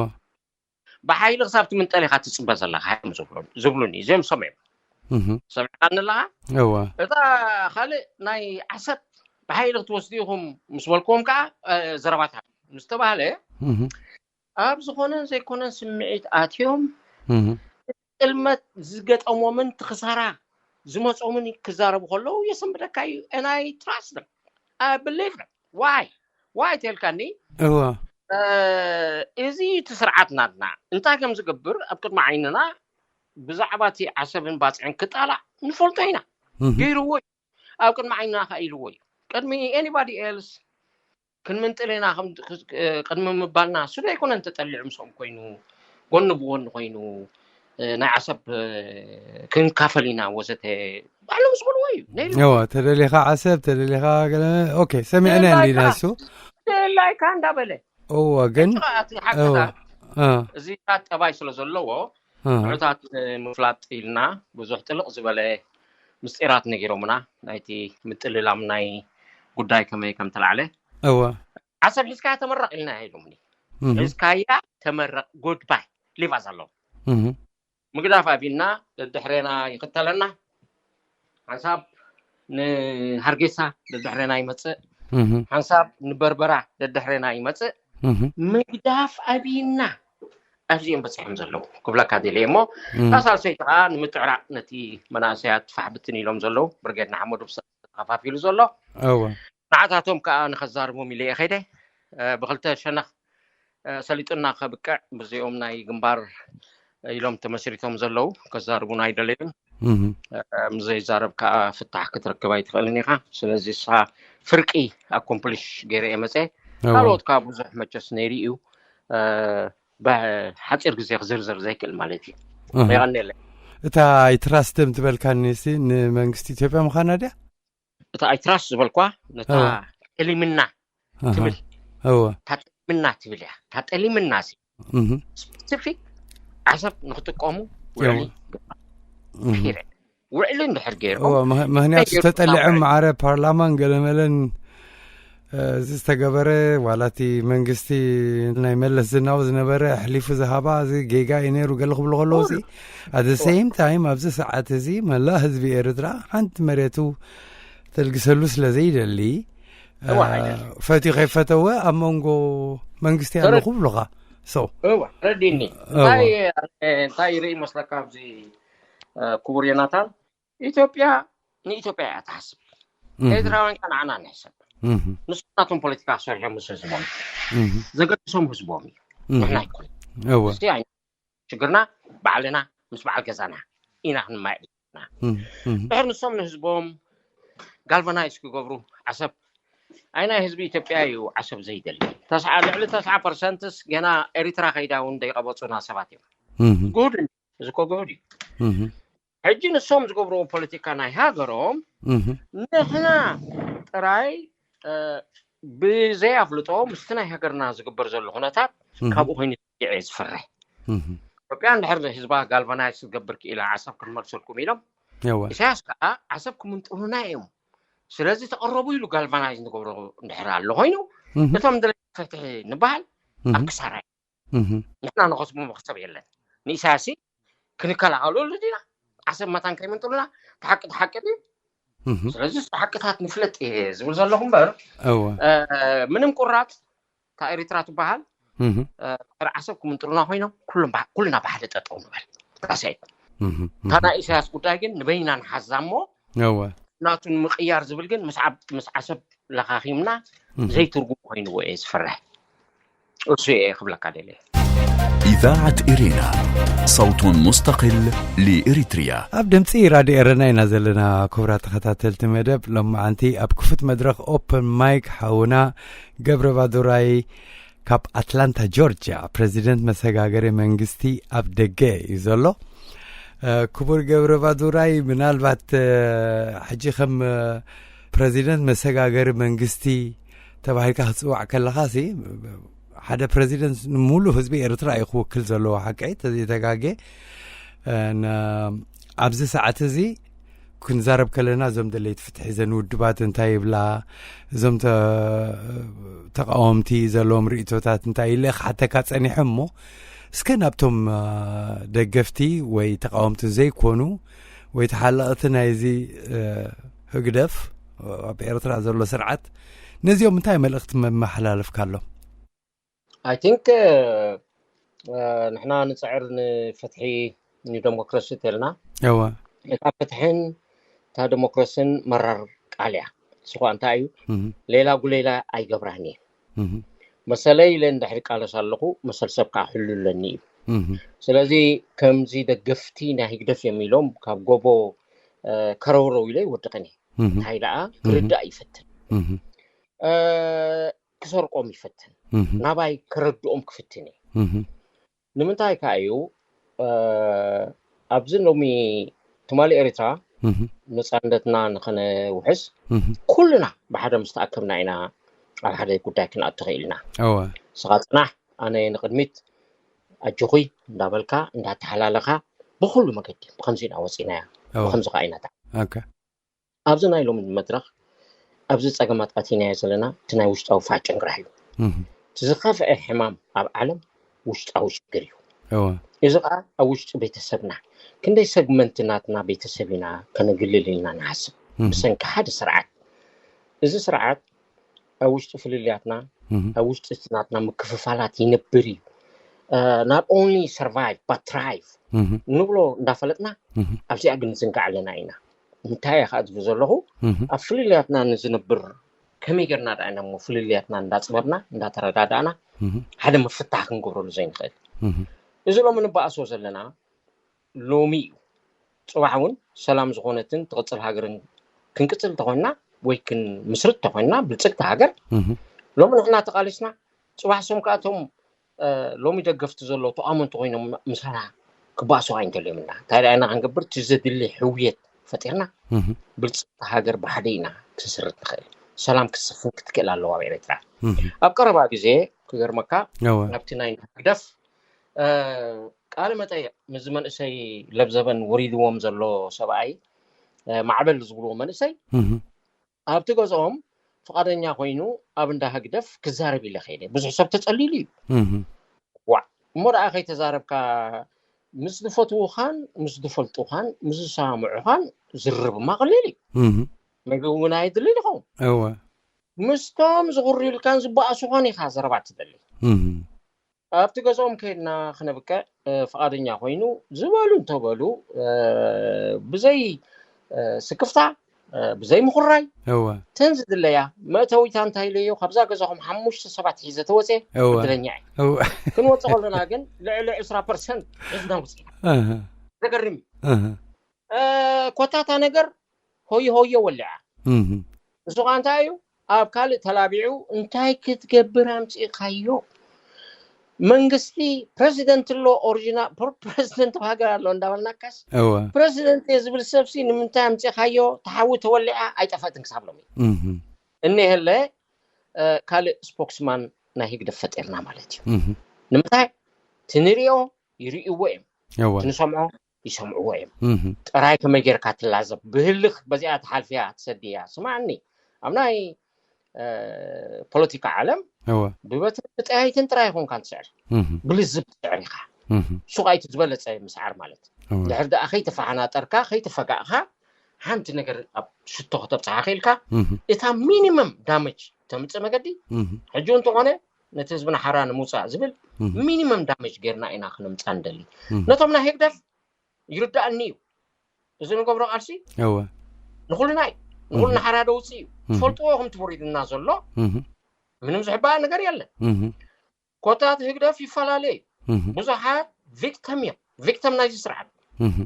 ብሓይሊ ክሳብ ትምንጠል ኢኻ ትፅበ ዘለኻ እዮም ዝብሉ- ዝብሉኒ። እዚኦም ሰሚዖም እህ ሰሚዕካኒ ኣለኻ? እወ እታ ካልእ ናይ ዓሰብ ብሓይሊ ክትወስዱ ኢኹም ምስ በልክዎም ከዓ እ፣ ዘረባታት ምስ ተባህለ እህ ኣብ ዝኾነን ዘይኮነን ስምዒት ኣትዮም እህ ጥልመት ዝገጠሞምን ትኽሳራ ዝመፆምን ክዛረቡ ከለዉ የሰንብደካ እዩ። And I trust them, I believe them. Why? Why ተልካኒ? እወ እዚ እቲ ስርዓት ናትና እንታይ ከም ዝገብር ኣብ ቅድሚ ዓይንና ብዛዕባ እቲ ዓሰብን ባፅዕን ክጣላዕ ንፈልጦ ኢና። እህ፣ ገይርዎ እዩ። ኣብ ቅድሚ ዓይንና ከዓ ኢልዎ እዩ። ቅድሚ anybody else ክንምንጥል ኢና ከም- ቅድሚ ምባልና እሱ ዶ ኣይኮነን ተጠሊዑ ምስኦም ኮይኑ ጎኒ ብጎኒ ኮይኑ ናይ ዓሰብ ክንካፈል ኢና ወዘተ ባዕሎም ዝበልዎ እዩ ነይሩ። እወ ተደሊኻ ዓሰብ ተደሊኻ ገለ ኦኬ ሰሚዕና እንዲና እሱ ላይካ እንዳበለ እወ ግን ጭቃ እቲ ሓቅታ እወ እ፣ እዚታት ጠባይ ስለ ዘለዎ እ፣ ንዑታት ንምፍላጥ ኢልና ብዙሕ ጥልቕ ዝበለ ምስጢራት ነጊሮምና ናይቲ ምጥልላም ናይ ጉዳይ ከመይ ከም ተላዕለ እወ ዓሰብ ሒዝካያ ተመረቕ ኢልና ኢሎምኒ እህ፣ ሒዝካያ ተመረቕ ጉድባይ ሊቫ ዘለዉ እህ፣ ምግዳፍ ኣቢልና ደድሕሬና ይኽተለና ሓንሳብ ንሃርጌሳ ደድሕሬና ይመፅእ እህ፣ ሓንሳብ ንበርበራ ደድሕሬና ይመፅእ እህ፣ ምግዳፍ ኣቢና ኣብዚኦም በፂሖም ዘለዉ ክብለካ ደልየ እሞ እህ፣ እታ ሳልሰይቲ ከዓ ንምትዕራቕ ነቲ መናእሰያት ፋሕብትን ኢሎም ዘለዉ ብርጌድ ንሓመዱ ብሰ ተኸፋፊሉ ዘሎ እወ ንዓታቶም ከዓ ንኸዛርቦም ኢለ እየ ከይደ እ፣ ብክልተ ሸነኽ እ፣ ሰሊጡና ከብቅዕ ብዚኦም ናይ ግንባር ኢሎም ተመስሪቶም ዘለዉ ከዛርቡና ኣይደለዩን እህ፣ እ፣ ምስ ዘይዛረብ ከዓ ፍታሕ ክትረክብ ኣይትኽእልን ኢኻ ስለዚ እሳ ፍርቂ ኣኮምፕሊሽ ገይረ እየ መፀ እወ ካልኦት ከዓ ብዙሕ መቸስ ነይሩ እዩ እ፣ ብሓፂር ግዜ ክዝርዝር ዘይክእል ማለት እዩ እህ። የቐኒየለይ እታ ኣይትራስትም ትበልካኒ ሲ ንመንግስቲ ኢትዮጵያ ምዃና ድያ እታ ኣይትራስ ዝበልኳ ነታ እወ። ጠሊምና ኣሃ። ትብል እወ እታ ጠሊምና ትብል እያ እታ ጠሊምና ሲ እህ፣ ስፔሲፊክ ዓሰብ ንክጥቀሙ ውዕሊ እህ። ኪረ ውዕሊ እንድሕር ገይሮም እወ ምህ- ምክንያቱ ገይሩ ተጠሊዖም ውዕሊ። ማዕረ ፓርላማን ገለመለን እ፣ እዚ ዝተገበረ ዋላ እቲ መንግስቲ ናይ መለስ ዝናዊ ዝነበረ ኣሕሊፉ ዝሃባ እዚ ጌጋ እዩ ነይሩ ገለ ክብሉ ከለዉ እዚ ኣት ሴም ታይም ኣብዚ ሰዓት እዚ መላእ ህዝቢ ኤርትራ ሓንቲ መሬቱ ተልግሰሉ ስለ ዘይደሊ እወ፣ እ፣ ኣይደልን። ፈትዩ ከይፈተወ ኣብ መንጎ መንግስቲ ኣሎ ክብሉኻ ሶ እወ ረዲኒ እወ። እንታይ እንታይ ይርኢ መስለካ ኣብዚ እ፣ ክቡር ዮናታን ኢትዮጵያ ንኢትዮጵያ እያ ትሓስብ እህ፣ ኤርትራውያን ከ ንዓና ንሕሰብ እህ፣ ንሱ ናቶም ፖለቲካ ሰሪሖም ምስ ህዝቦም እህ፣ ዘገድሶም ህዝቦም እዩ እህ። ንሕና ኣይኮነ እወ እዚ ኣይ ሽግርና ባዕልና ምስ በዓል ገዛና ኢና ክንማየጥ እህ፣ እህ። ድሕር ንሶም ንህዝቦም ጋልቫናይዝ ክገብሩ ዓሰብ ኣይ ናይ ህዝቢ ኢትዮጵያ እዩ ዓሰብ ዘይደሊ ተስዓ ልዕሊ ተስዓ ፐርሰንትስ ገና ኤሪትራ ከይዳ እውን ዘይቀበፁና ሰባት እዮም እህ፣ ጉድ እዚ እኮ ጉድ እዩ እህ። ሕጂ ንሶም ዝገብርዎ ፖለቲካ ናይ ሃገሮም እህ፣ ንሕና ጥራይ እ፣ ብዘይ ኣፍልጦ ምስቲ ናይ ሃገርና ዝግበር ዘሎ ኩነታት እህ። ካብኡ ኮይኑ እየ ዝፈርሕ እህ። ኢትዮጵያ እንድሕር ህዝባ ጋልቫናይዝ ክትገብር ክኢላ ዓሰብ ክንመልሰልኩም ኢሎም እወ ኢሳያስ ከዓ ዓሰብ ክምንጥሉና እዮም ስለዚ ተቐረቡ ኢሉ ጋልቫናይዝ ንገብሮ እንድሕር ኣሎ ኮይኑ እህ፣ እቶም ደለ ፍትሒ ንበሃል ኣብ እህ፣ ክሳራ እዩ እህ። ንሕና ንኸስቡ መክሰብ የለን ንኢሳያስ ክንከላኸለሉ ዲና ዓሰብ መታን ከይምንጥሉና ተሓቂ ተሓቂ ድዩ እህ፣ ስለዚ ሓቅታት ንፍለጥ እየ ዝብል ዘለኹ እምበር እወ እ፣ ምንም ቁራፅ እታ ኤሪትራ ትበሃል እህ፣ እ፣ ድሕሪ ዓሰብ ክምንጥሉና ኮይኖም ኩሎም ብሓ- ኩልና ብሓደ ጠጠው ንበል ራሳይ እህ፣ እታ ናይ ኢሳያስ ጉዳይ ግን ንበይና ንሓዛ እሞ እወ ናቱ ንምቅያር ዝብል ግን ምስ ዓብ- ምስ ዓሰብ ለኻኺምና እህ። ዘይትርጉም ኮይንዎ እየ ዝፈርሕ እሱ እየ ክብለካ ደልየ إذاعة إرينا، صوت مستقل لإريتريا. ኣብ ድምፂ ራድዮ ኤረና ኢና ዘለና ክቡራት ተኸታተልቲ መደብ ሎማዓንቲ ኣብ ክፉት መድረኽ ኦፕን ማይክ ሓውና ገብረ ባዱራይ ካብ ኣትላንታ ጆርጅያ ፕሬዚደንት መሰጋገሪ መንግስቲ ኣብ ደገ እዩ ዘሎ እ፣ ክቡር ገብረ ባዱራይ ምናልባት እ፣ ሕጂ ከም እ፣ ፕሬዚደንት መሰጋገሪ መንግስቲ ተባሂልካ ክትፅዋዕ ከለኻ ሲ ሓደ ፕሬዚደንት ንሙሉ ህዝቢ ኤርትራ እዩ ክውክል ዘለዎ ሓቀይ ተዘይተጋጌ እ፣ ን- ኣብዚ ሰዓት እዚ ክንዛረብ ከለና እዞም ደለይቲ ፍትሒ ዘን ውድባት እንታይ ይብላ እዞም ተ- ተቃወምቲ ዘለዎም ርእቶታት እንታይ ኢለ ክሓተካ ፀኒሐ እሞ እስከ ናብቶም እ፣ ደገፍቲ ወይ ተቃወምቲ ዘይኮኑ ወይ ተሓለቕቲ ናይዚ እ፣ ህግደፍ ኣብ ኤርትራ ዘሎ ስርዓት ነዚኦም እንታይ መልእኽቲ መመሓላለፍካ ኣሎ I think ንሕና ንፅዕር ንፍትሒ ንደሞክራሲ ተልና እወ እታ ፍትሕን እታ ዴሞክራስን መራር ቃል እያ። ንሱ ኸኣ እንታይ እዩ? ሌላ ጉሌላ ኣይገብራን እየ። መሰለይ ኢለ እንድሕር ቃለስ ኣለኹ፣ መሰል ሰብ ከዓ ክሕሉ ኣለኒ እዩ። ስለዚ ከምዚ ደገፍቲ ናይ ህግደፍ እዮም ኢሎም ካብ ጎቦ ከረውረው ኢለ ይወድቕን እየ። እንታይ ደኣ ክርዳእ ይፈትን፣ ክሰርቆም ይፈትን፣ ናባይ ከረድኦም ክፍትን እየ። ንምንታይ ከኣ እዩ ኣብዚ ሎሚ ትማሊ ኤርትራ ነፃነትና ንኸነውሕስ ኩልና ብሓደ ምስ ተኣከብና ኢና ኣብ ሓደ ጉዳይ ክንኣቱ ኽኢልና። ስኻ ፅናሕ፣ ኣነ ንቕድሚት፣ ኣጆኹይ እንዳበልካ እንዳተሓላለኻ ብኹሉ መገዲ ብኸምዚ ኢና ወፂናያ። ብኸምዚ ከዓ ኢና ተዓ- ኣብዚ ናይ ሎሚ መድረኽ ኣብዚ ፀገማት ኣቲናዮ ዘለና እቲ ናይ ውሽጣዊ ፋጭንግራሕ እዩ። እቲ ዝኸፍአ ሕማም ኣብ ዓለም ውሽጣዊ ሽግር እዩ። እዚ ከዓ ኣብ ውሽጢ ቤተሰብና ክንደይ ሰግመንት ናትና ቤተሰብ ኢና ከነግልል ኢልና ንሓስብ። ብሰንኪ ሓደ ስርዓት፣ እዚ ስርዓት ኣብ ውሽጢ ፍልልያትና፣ ኣብ ውሽጢ እቲ ናትና ምክፍፋላት ይነብር እዩ። Not only survive but thrive ንብሎ እንዳፈለጥና ኣብዚኣ ግን ንዝንጋዕ ኣለና ኢና። እንታይ እየ ከዓ ዝብል ዘለኹ፣ ኣብ ፍልልያትና ንዝነብር ከመይ ጌርና ደኣ ኢና እሞ ፍልልያትና እንዳፅበብና እንዳተረዳዳእና ሓደ ምፍታሕ ክንገብረሉ ዘይንኽእል? እዚ ሎሚ ንበኣሶ ዘለና ሎሚ እዩ። ፅባሕ እውን ሰላም ዝኾነትን ትቕፅል ሃገርን ክንቅፅል ተኾይንና ወይ ክንምስርት ተኾይንና ብልፅግቲ ሃገር ሎሚ ንሕና ተቓሊስና ፅባሕ ሶም ከዓ እቶም ሎሚ ደገፍቲ ዘሎ ተቃመንቲ ኮይኖም ምሳና ክባእሱ ኣይንደልዮም ኢና። እንታይ ደኣ ኢና ክንገብር? እቲ ዘድሊ ሕውየት ፈጢርና ብልፅቲ ሃገር ብሓደ ኢና ክንስርት ንኽእል። ሰላም ክትሰፍን ክትክእል ኣለዋ ኣብ ኤርትራ። ኣብ ቀረባ ግዜ ክገርመካ ኣብቲ ናይ ህግደፍ ቃለ መጠይቕ ምስዚ መንእሰይ ለብዘበን ወሪድዎም ዘሎ ሰብኣይ ማዕበል ዝብልዎ መንእሰይ ኣብቲ ገዝኦም ፍቓደኛ ኮይኑ ኣብ እንዳ ህግደፍ ክዛረብ ኢለ ከይደ። ብዙሕ ሰብ ተጸሊሉ እዩ። ዋዕ እሞ ደኣ ከይተዛረብካ ምስ ዝፈትዉኻን ምስ ዝፈልጡኻን ምስ ዝሰማምዑኻን ዝርርብማ ቀሊል እዩ። መግቢ እውን ኣይድልን ይኸውን። እወ ምስቶም ዝጉርዩልካን ዝበኣሱኻን ኢኻ ዘረባ ትደሊ። ኣብቲ ገዝኦም ከይድና ክነብቅዕ ፍቓደኛ ኮይኑ ዝበሉ እንተበሉ ብዘይ ስክፍታ ብዘይ ምኹራይ እወ ተን ዝድለያ መእተዊታ እንታይ ኢለዮ ካብዛ ገዛኹም ሓሙሽተ ሰባት ሒዘ ተወፅየ እወ ዕድለኛ እየ እወ ክንወፅእ ከለና ግን ልዕሊ ዕስራ ፐርሰንት ሒዝና ውፅእ እህ ዘገርም እዩ እህ ኮታታ ነገር ሆየ ሆየ ወሊዓ እህ ንሱ ከዓ እንታይ እዩ ኣብ ካልእ ተላቢዑ እንታይ ክትገብር ኣምፂእካዮ መንግስቲ ፕረዚደንት ኣሎ ኦሪጂና ፕረዚደንት ሃገር ኣሎ እንዳበልናካስ እወ ፕረዚደንት እየ ዝብል ሰብሲ ንምንታይ ኣምፂእካዮ ተሓዊ ተወሊዓ ኣይጠፈእትን ክሳብ ሎሚ እህ እኒሀለ ካልእ ስፖክስማን ናይ ህግደፍ ፈጢርና ማለት እዩ እህ ንምንታይ ትንሪኦ ይርእይዎ እዮም እወ ትንሰምዖ ይሰምዕዎ እዮም እህ ጥራይ ከመይ ጌርካ ትላዘብ ብህልኽ በዚኣ ትሓልፍያ ትሰድያ ስማዕኒ ኣብ ናይ ፖለቲካ ዓለም እወ ብበትሪ ብጠያይትን ጥራይ ይኾንካ ትስዕር እህ ብልዝብ ትስዕር ኢኻ እህ ሱቕ ኣይቲ ዝበለጸ ምስዓር ማለት እወ ድሕር ደኣ ከይተፈሓናጠርካ ከይተፈጋእኻ ሓንቲ ነገር ኣብ ሽቶ ከተብፅሓ ኽኢልካ እህ እታ ሚኒመም ዳመጅ ተምፅእ መገዲ እህ ሕጂ እንተኾነ ነቲ ህዝብና ሓራ ንምውፃእ ዝብል እህ ሚኒመም ዳመጅ ጌርና ኢና ክነምፃ ንደሊ እህ ነቶም ናይ ህግደፍ ይርዳእኒ እዩ እዚ ንገብሮ ቃልሲ እወ ንኩልና እዩ ንኩልና ሓራ ደውፅእ እዩ እህ ትፈልጥዎ ከምቲ ወሪድና ዘሎ እህ ምንም ዝሕባእ ነገር የለን እህ ኮታት ህግደፍ ይፈላለ እዩ እህ ብዙሓት ቪክተም እዮም ቪክተም ናይዚ ስርዓት እህ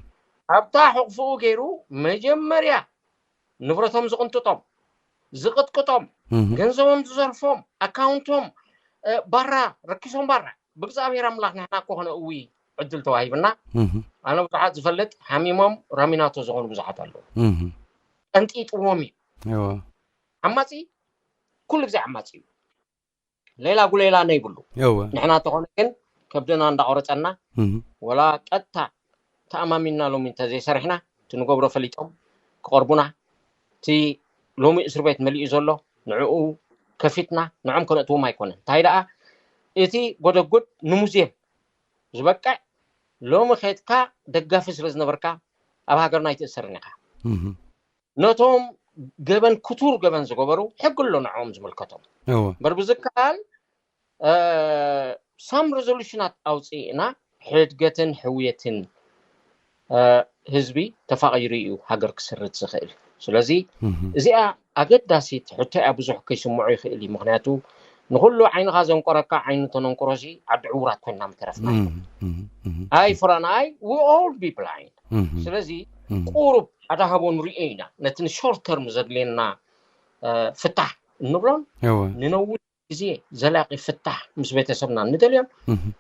ኣብታ ሕቕፍኡ ገይሩ መጀመርያ ንብረቶም ዝቕንጥጦም ዝቕጥቅጦም እህ ገንዘቦም ዝዘርፎም ኣካውንቶም እ፣ ባራ ረኪሶም ባራ ብእግዚኣብሔር ኣምላኽ ንሕና እኮ ከነእዊ ዕድል ተዋሂብና እህ ኣነ ብዙሓት ዝፈልጥ ሓሚሞም ራሚናቶ ዝኾኑ ብዙሓት ኣለዉ እህ ቀንጢጥዎም እዩ እወ ዓማፂ ኩሉ ግዜ ዓማፂ እዩ ሌላ ጉሌላ ነይብሉ እወ ንሕና እንተኾነ ግን ከብድና እንዳቆረፀና እህ ወላ ቀጥታ ተኣማሚንና ሎሚ እንተዘይሰሪሕና እቲ ንገብሮ ፈሊጦም ክቐርቡና እቲ ሎሚ እስር ቤት መሊኡ ዘሎ ንዕኡ ከፊትና ንዖም ከነእትዎም ኣይኮነን እንታይ ደኣ እቲ ጎደጉድ ንሙዝየም ዝበቅዕ ሎሚ ኸድካ ደጋፊ ስለ ዝነበርካ ኣብ ሃገርና ኣይትእሰርን ኢኻ እህ ነቶም ገበን ክቱር ገበን ዝገበሩ ሕጊ ኣሎ ንዕኦም ዝምልከቶም እወ እምበር ብዝከኣል ሳም ሬዞሉሽናት ኣውፅእና ሕድገትን ሕውየትን ህዝቢ ተፋቒሩ እዩ ሃገር ክስርት ዝኽእል። ስለዚ እዚኣ ኣገዳሲት ሕቶ እያ። ብዙሕ ከይስምዖ ይኽእል እዩ። ምኽንያቱ ንኹሉ ዓይንኻ ዘንቆረካ ዓይኑ ተነንቆሮሲ ዓዲ ዕውራት ኮይና ምተረፍና። ኣይ ፍራን ኣይ we all be blind። ስለዚ ቁሩብ ኣዳሃቦ ንሪኦ ኢና። ነቲ ንሾርት ተርም ዘድልየና ፍታሕ እንብሎን ንነዊሕ ግዜ ዘላቂ ፍታሕ ምስ ቤተሰብና ንደልዮን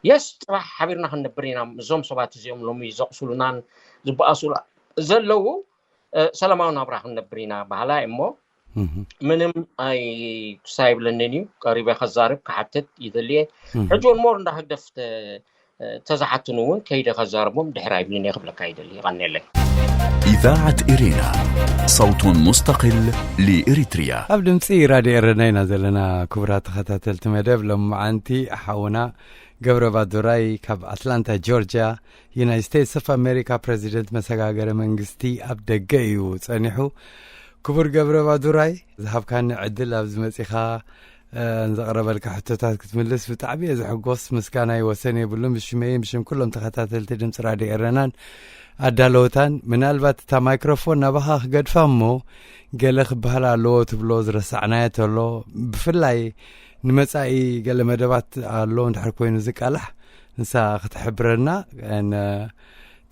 የስ ጽባሕ ሓቢርና ክንነብር ኢና። እዞም ሰባት እዚኦም ሎሚ ዘቕስሉናን ዝበኣሱላ ዘለዉ ሰላማዊ ናብራ ክንነብር ኢና ባህላ እሞ ምንም ኣይ ክሳይብለንን እዩ። ቀሪበ ከዛርብ ክሓትት ይደልየ። ሕጂ ሞር እንዳ ህግደፍ ተዛሓትኑ እውን ከይደ ከዛርቦም ድሕር ኣይብልን እየ ክብለካ ይደሊ። ይቐንየለይ። إذاعة إرينا، صوت مستقل لإريتريا. ኣብ ድምፂ ራድዮ ኤረና ኢና ዘለና። ክቡራት ተኸታተልቲ መደብ ሎማዓንቲ ሓውና ገብረ ባዱራይ ካብ ኣትላንታ ጆርጅያ ዩናይት ስቴትስ ኦፍ ኣሜሪካ ፕሬዚደንት መሰጋገሪ መንግስቲ ኣብ ደገ እዩ ጸኒሑ። ክቡር ገብረ ባዱራይ ዝሃብካኒ ዕድል ኣብዚ መጺኻ ንዘቕረበልካ ሕቶታት ክትምልስ ብጣዕሚ እየ ዝሕጎስ። ምስጋና ይወሰን የብሉን። ብሽመይን ብሽም ኩሎም ተኸታተልቲ ድምፂ ራድዮ ኤረናን ኣዳለውታን ምናልባት እታ ማይክሮፎን ናባኻ ክገድፋ እሞ ገለ ክበሃል ኣለዎ ትብሎ ዝረሳዕናዮ ተሎ ብፍላይ ንመጻኢ ገለ መደባት ኣሎ እንድሕር ኮይኑ ዝቃላሕ ንሳ ክትሕብረና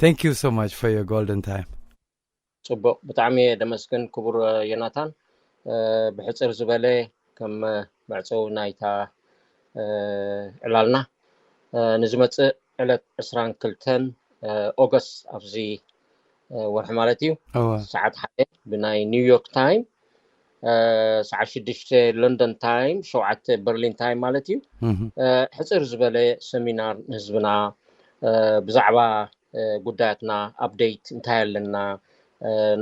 thank you so much for your golden time. ጽቡቕ፣ ብጣዕሚ እየ ደመስግን ክቡር ዮናታን። ብሕጽር ዝበለ ከም መዕጸዊ ናይታ ዕላልና ንዝመጽእ ዕለት ዕስራን ክልተን ኦገስት ኣብዚ ወርሒ ማለት እዩ ሰዓት ሓደ ብናይ ኒውዮርክ ታይም ሰዓት ሽዱሽተ ሎንደን ታይም ሸውዓተ በርሊን ታይም ማለት እዩ ሕፅር ዝበለ ሰሚናር ንህዝብና ብዛዕባ ጉዳያትና ኣፕደይት እንታይ ኣለና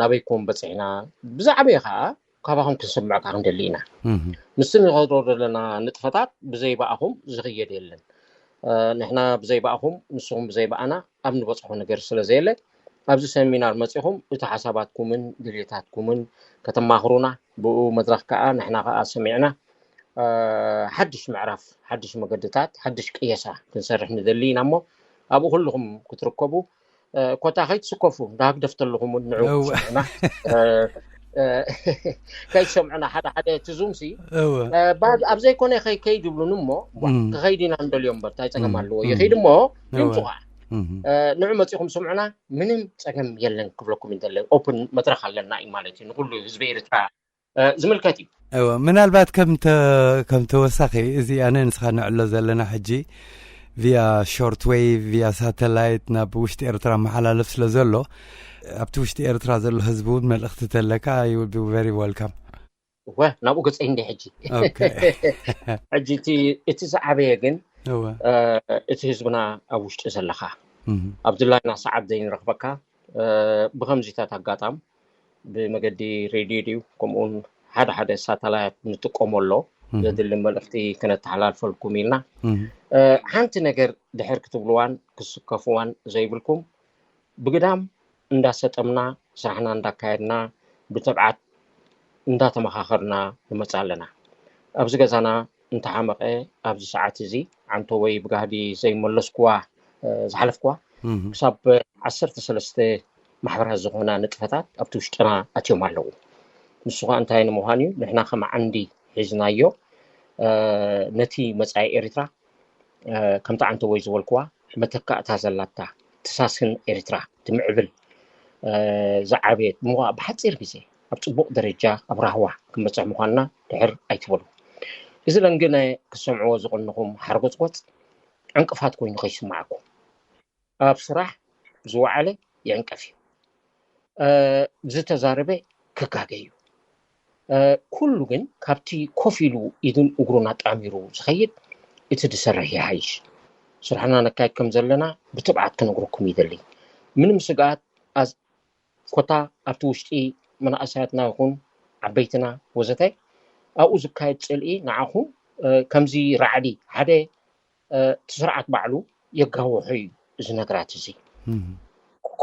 ናበይኩም በፂሕና ብዛዕባ ከዓ ካባኹም ክንሰምዕ ከዓ ክንደሊ ኢና ምስቲ ንኸዶ ዘለና ንጥፈታት ብዘይ ብኣኹም ዝኽየድ የለን ንሕና ብዘይ ብኣኹም ንስኹም ብዘይ ብኣና ኣብ ንበፅሖ ነገር ስለ ዘየለ ኣብዚ ሰሚናር መፂኹም እቲ ሓሳባትኩምን ድልየታትኩምን ከተማኽሩና ብኡ መድረኽ ከዓ ንሕና ከዓ ሰሚዕና ሓድሽ ምዕራፍ ሓድሽ መገድታት ሓድሽ ቅየሳ ክንሰርሕ ንደሊ ኢና እሞ ኣብኡ ኩልኹም ክትርከቡ ኮታ ከይትስከፉ እንዳ ህግደፍ ተለኹም ንዑ ሰምዑና ከይትሰምዑና ሓደ ሓደ እቲ ዙም ሲ ኣብ ዘይኮነ ከይከይድ ይብሉኒ እሞ ክኸይድ ኢና ንደልዮም እምበር እንታይ ፀገም ኣለዎ ይኸይድ እሞ ይምፁ ከዓ ንዑ መፂኹም ስምዑና ምንም ፀገም የለን ክብለኩም ይደለ ኦፕን መድረክ ኣለና እዩ ማለት እዩ ንኩሉ ህዝቢ ኤርትራ ዝምልከት እዩ እወ ምናልባት ከም ተወሳኺ እዚ ኣነ ንስኻ ንዕሎ ዘለና ሕጂ ቪያ ሾርት ዌይቭ ቪያ ሳተላይት ናብ ውሽጢ ኤርትራ መሓላለፍ ስለ ዘሎ ኣብቲ ውሽጢ ኤርትራ ዘሎ ህዝቢ እውን መልእኽቲ ተለካ you will be very welcome ወ ናብኡ ገፀይ እንዲ ሕጂ ሕጂ እቲ ዝዓበየ ግን እቲ ህዝብና ኣብ ውሽጢ ዘለካ ኣብ ድላይና ሰዓት ዘይንረክበካ ብከምዚታት ኣጋጣም ብመገዲ ሬድዮ ድዩ ከምኡውን ሓደ ሓደ ሳተላይት ንጥቀመሎ ዘድሊ መልእክቲ ክነተሓላልፈልኩም ኢልና ሓንቲ ነገር ድሕር ክትብልዋን ክስከፍዋን ዘይብልኩም ብግዳም እንዳሰጠምና ስራሕና እንዳካየድና ብትብዓት እንዳተመኻኸርና ንመፅእ ኣለና ኣብዚ ገዛና እንተሓመቐ ኣብዚ ሰዓት እዚ ዓንቶ ወይ ብጋህዲ ዘይመለስኩዋ ዝሓለፍኩዋ ክሳብ ዓሰርተ ሰለስተ ማሕበራት ዝኾና ንጥፈታት ኣብቲ ውሽጥና ኣትዮም ኣለዉ ንሱ ከዓ እንታይ ንምዃን እዩ ንሕና ከም ዓንዲ ሒዝናዮ ነቲ መፃኢ ኤርትራ ከምቲ ዓንተ ወይ ዝበልክዋ መተካእታ ዘላታ ትሳስን ኤርትራ ትምዕብል ዝዓበየት ብምኳ ብሓፂር ግዜ ኣብ ፅቡቅ ደረጃ ኣብ ራህዋ ክመፅሕ ምኳንና ድሕር ኣይትበሉ እዚ ለንግነ ክሰምዕዎ ዝቀንኹም ሓርጎፅጎፅ ዕንቅፋት ኮይኑ ከይስማዓኩም ኣብ ስራሕ ዝወዓለ ይዕንቀፍ እዩ ዝተዛረበ ክጋገ እዩ ኩሉ ግን ካብቲ ኮፍ ኢሉ ኢዱን እግሩን ኣጣሚሩ ዝኸይድ እቲ ዝሰርሕ ይሃይሽ ስራሕና ነካየድ ከም ዘለና ብትብዓት ክነግረኩም ይደሊ ምንም ስግኣት ኮታ ኣብቲ ውሽጢ መናእሰያትና ይኹን ዓበይትና ወዘተ ኣብኡ ዝካየድ ፅልኢ ንዓኹም ከምዚ ራዕዲ ሓደ እቲ ስርዓት ባዕሉ የጋውሖ እዩ እዚ ነገራት እዚ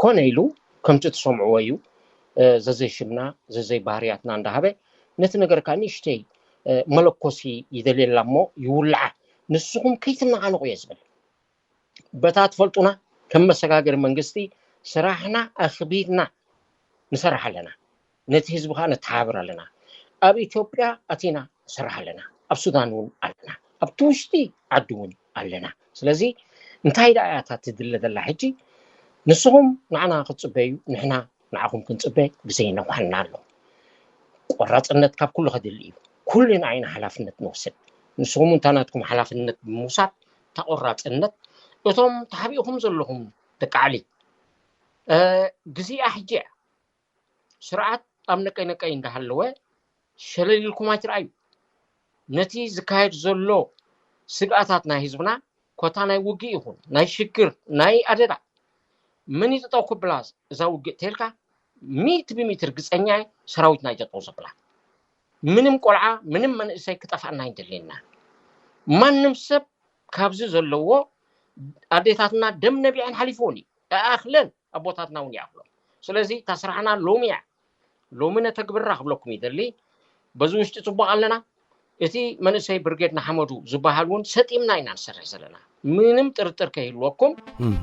ኮነ ኢሉ ከምቲ ትሰምዕዎ እዩ ዘዘይ ሽምና ዘዘይ ባህርያትና እንዳሃበ ነቲ ነገር ከዓ ንእሽተይ መለኮሲ ይደልየላ እሞ ይውልዓ ንስኹም ከይትነዓነቑ እየ ዝብል በታ ትፈልጡና ከም መሰጋገሪ መንግስቲ ስራሕና ኣኽቢድና ንሰርሕ ኣለና። ነቲ ህዝቢ ከዓ ነተሓባብር ኣለና። ኣብ ኢትዮጵያ ኣቲና ንሰርሕ ኣለና። ኣብ ሱዳን እውን ኣለና። ኣብቲ ውሽጢ ዓዲ እውን ኣለና። ስለዚ እንታይ ደኣ እያ እታ ትድለ ዘላ ሕጂ? ንስኹም ንዓና ክትፅበዩ፣ ንሕና ንዓኹም ክንፅበ ግዜ ይነውሓና ኣሎ። ቆራፅነት ካብ ኩሉ ከድሊ እዩ። ኩልና ኢና ሓላፍነት ንወስድ። ንስኹም እንታ ናትኩም ሓላፍነት ብምውሳድ፣ እታ ቆራፅነት፣ እቶም ተሓቢእኹም ዘለኹም ደቂ ዓሊ፣ ግዜኣ ሕጂ እያ። ስርዓት ኣብ ነቀይ ነቀይ እንዳሃለወ ሸለል ኢልኩም ኣይትርኣዩ። ነቲ ዝካየድ ዘሎ ስግኣታት ናይ ህዝብና፣ ኮታ ናይ ውግእ ይኹን ናይ ሽግር ናይ ኣደዳ፣ ምን ይጥጠው ክብላ እዛ ውግእ ተልካ፣ ሚእቲ ብሚእቲ ርግፀኛ እየ ሰራዊትና ይጠጠው ዘብላ። ምንም ቆልዓ ምንም መንእሰይ ክጠፋና ይደልየና። ማንም ሰብ ካብዚ ዘለዎ ኣዴታትና ደም ነቢዐን ሓሊፎን እዩ። ኣኣኽለን ኣቦታትና እውን ይኣኽሎም። ስለዚ እታ ስራሕና ሎሚ እያ። ሎሚ ነተግብራ ክብለኩም ይደሊ። በዚ ውሽጢ ፅቡቅ ኣለና። እቲ መንእሰይ ብርጌድ ንሓመዱ ዝበሃል እውን ሰጢምና ኢና ንሰርሕ ዘለና። ምንም ጥርጥር ከይህልወኩም፣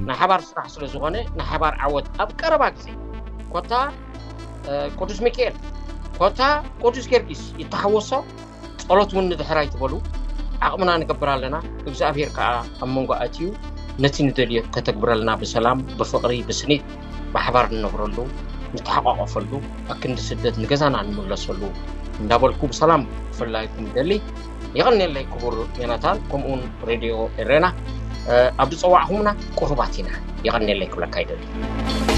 ናይ ሓባር ስራሕ ስለ ዝኾነ ናይ ሓባር ዓወት ኣብ ቀረባ ግዜ ኮታ ቅዱስ ሚካኤል፣ ኮታ ቅዱስ ጊዮርጊስ ይተሓወሶ። ጸሎት እውን ንድሕር ኣይትበሉ። ዓቕምና ንገብር ኣለና። እግዚኣብሔር ከዓ ኣብ መንጎ ኣትዩ ነቲ ንደልዮ ከተግብረልና ብሰላም፣ ብፍቕሪ፣ ብስኒት፣ ብሓባር ንነብረሉ፣ ንተሓቋቆፈሉ፣ ኣክንዲ ስደት ንገዛና ንምለሰሉ እንዳበልኩ ብሰላም ክፍላይኩም ይደሊ። የቐንየለይ ክቡር ዮናታን፣ ከምኡውን ሬድዮ ኤሬና። ኣብ ዝጸዋዕኹምና ቅሩባት ኢና። የቐንየለይ ክብለካ ይደሊ።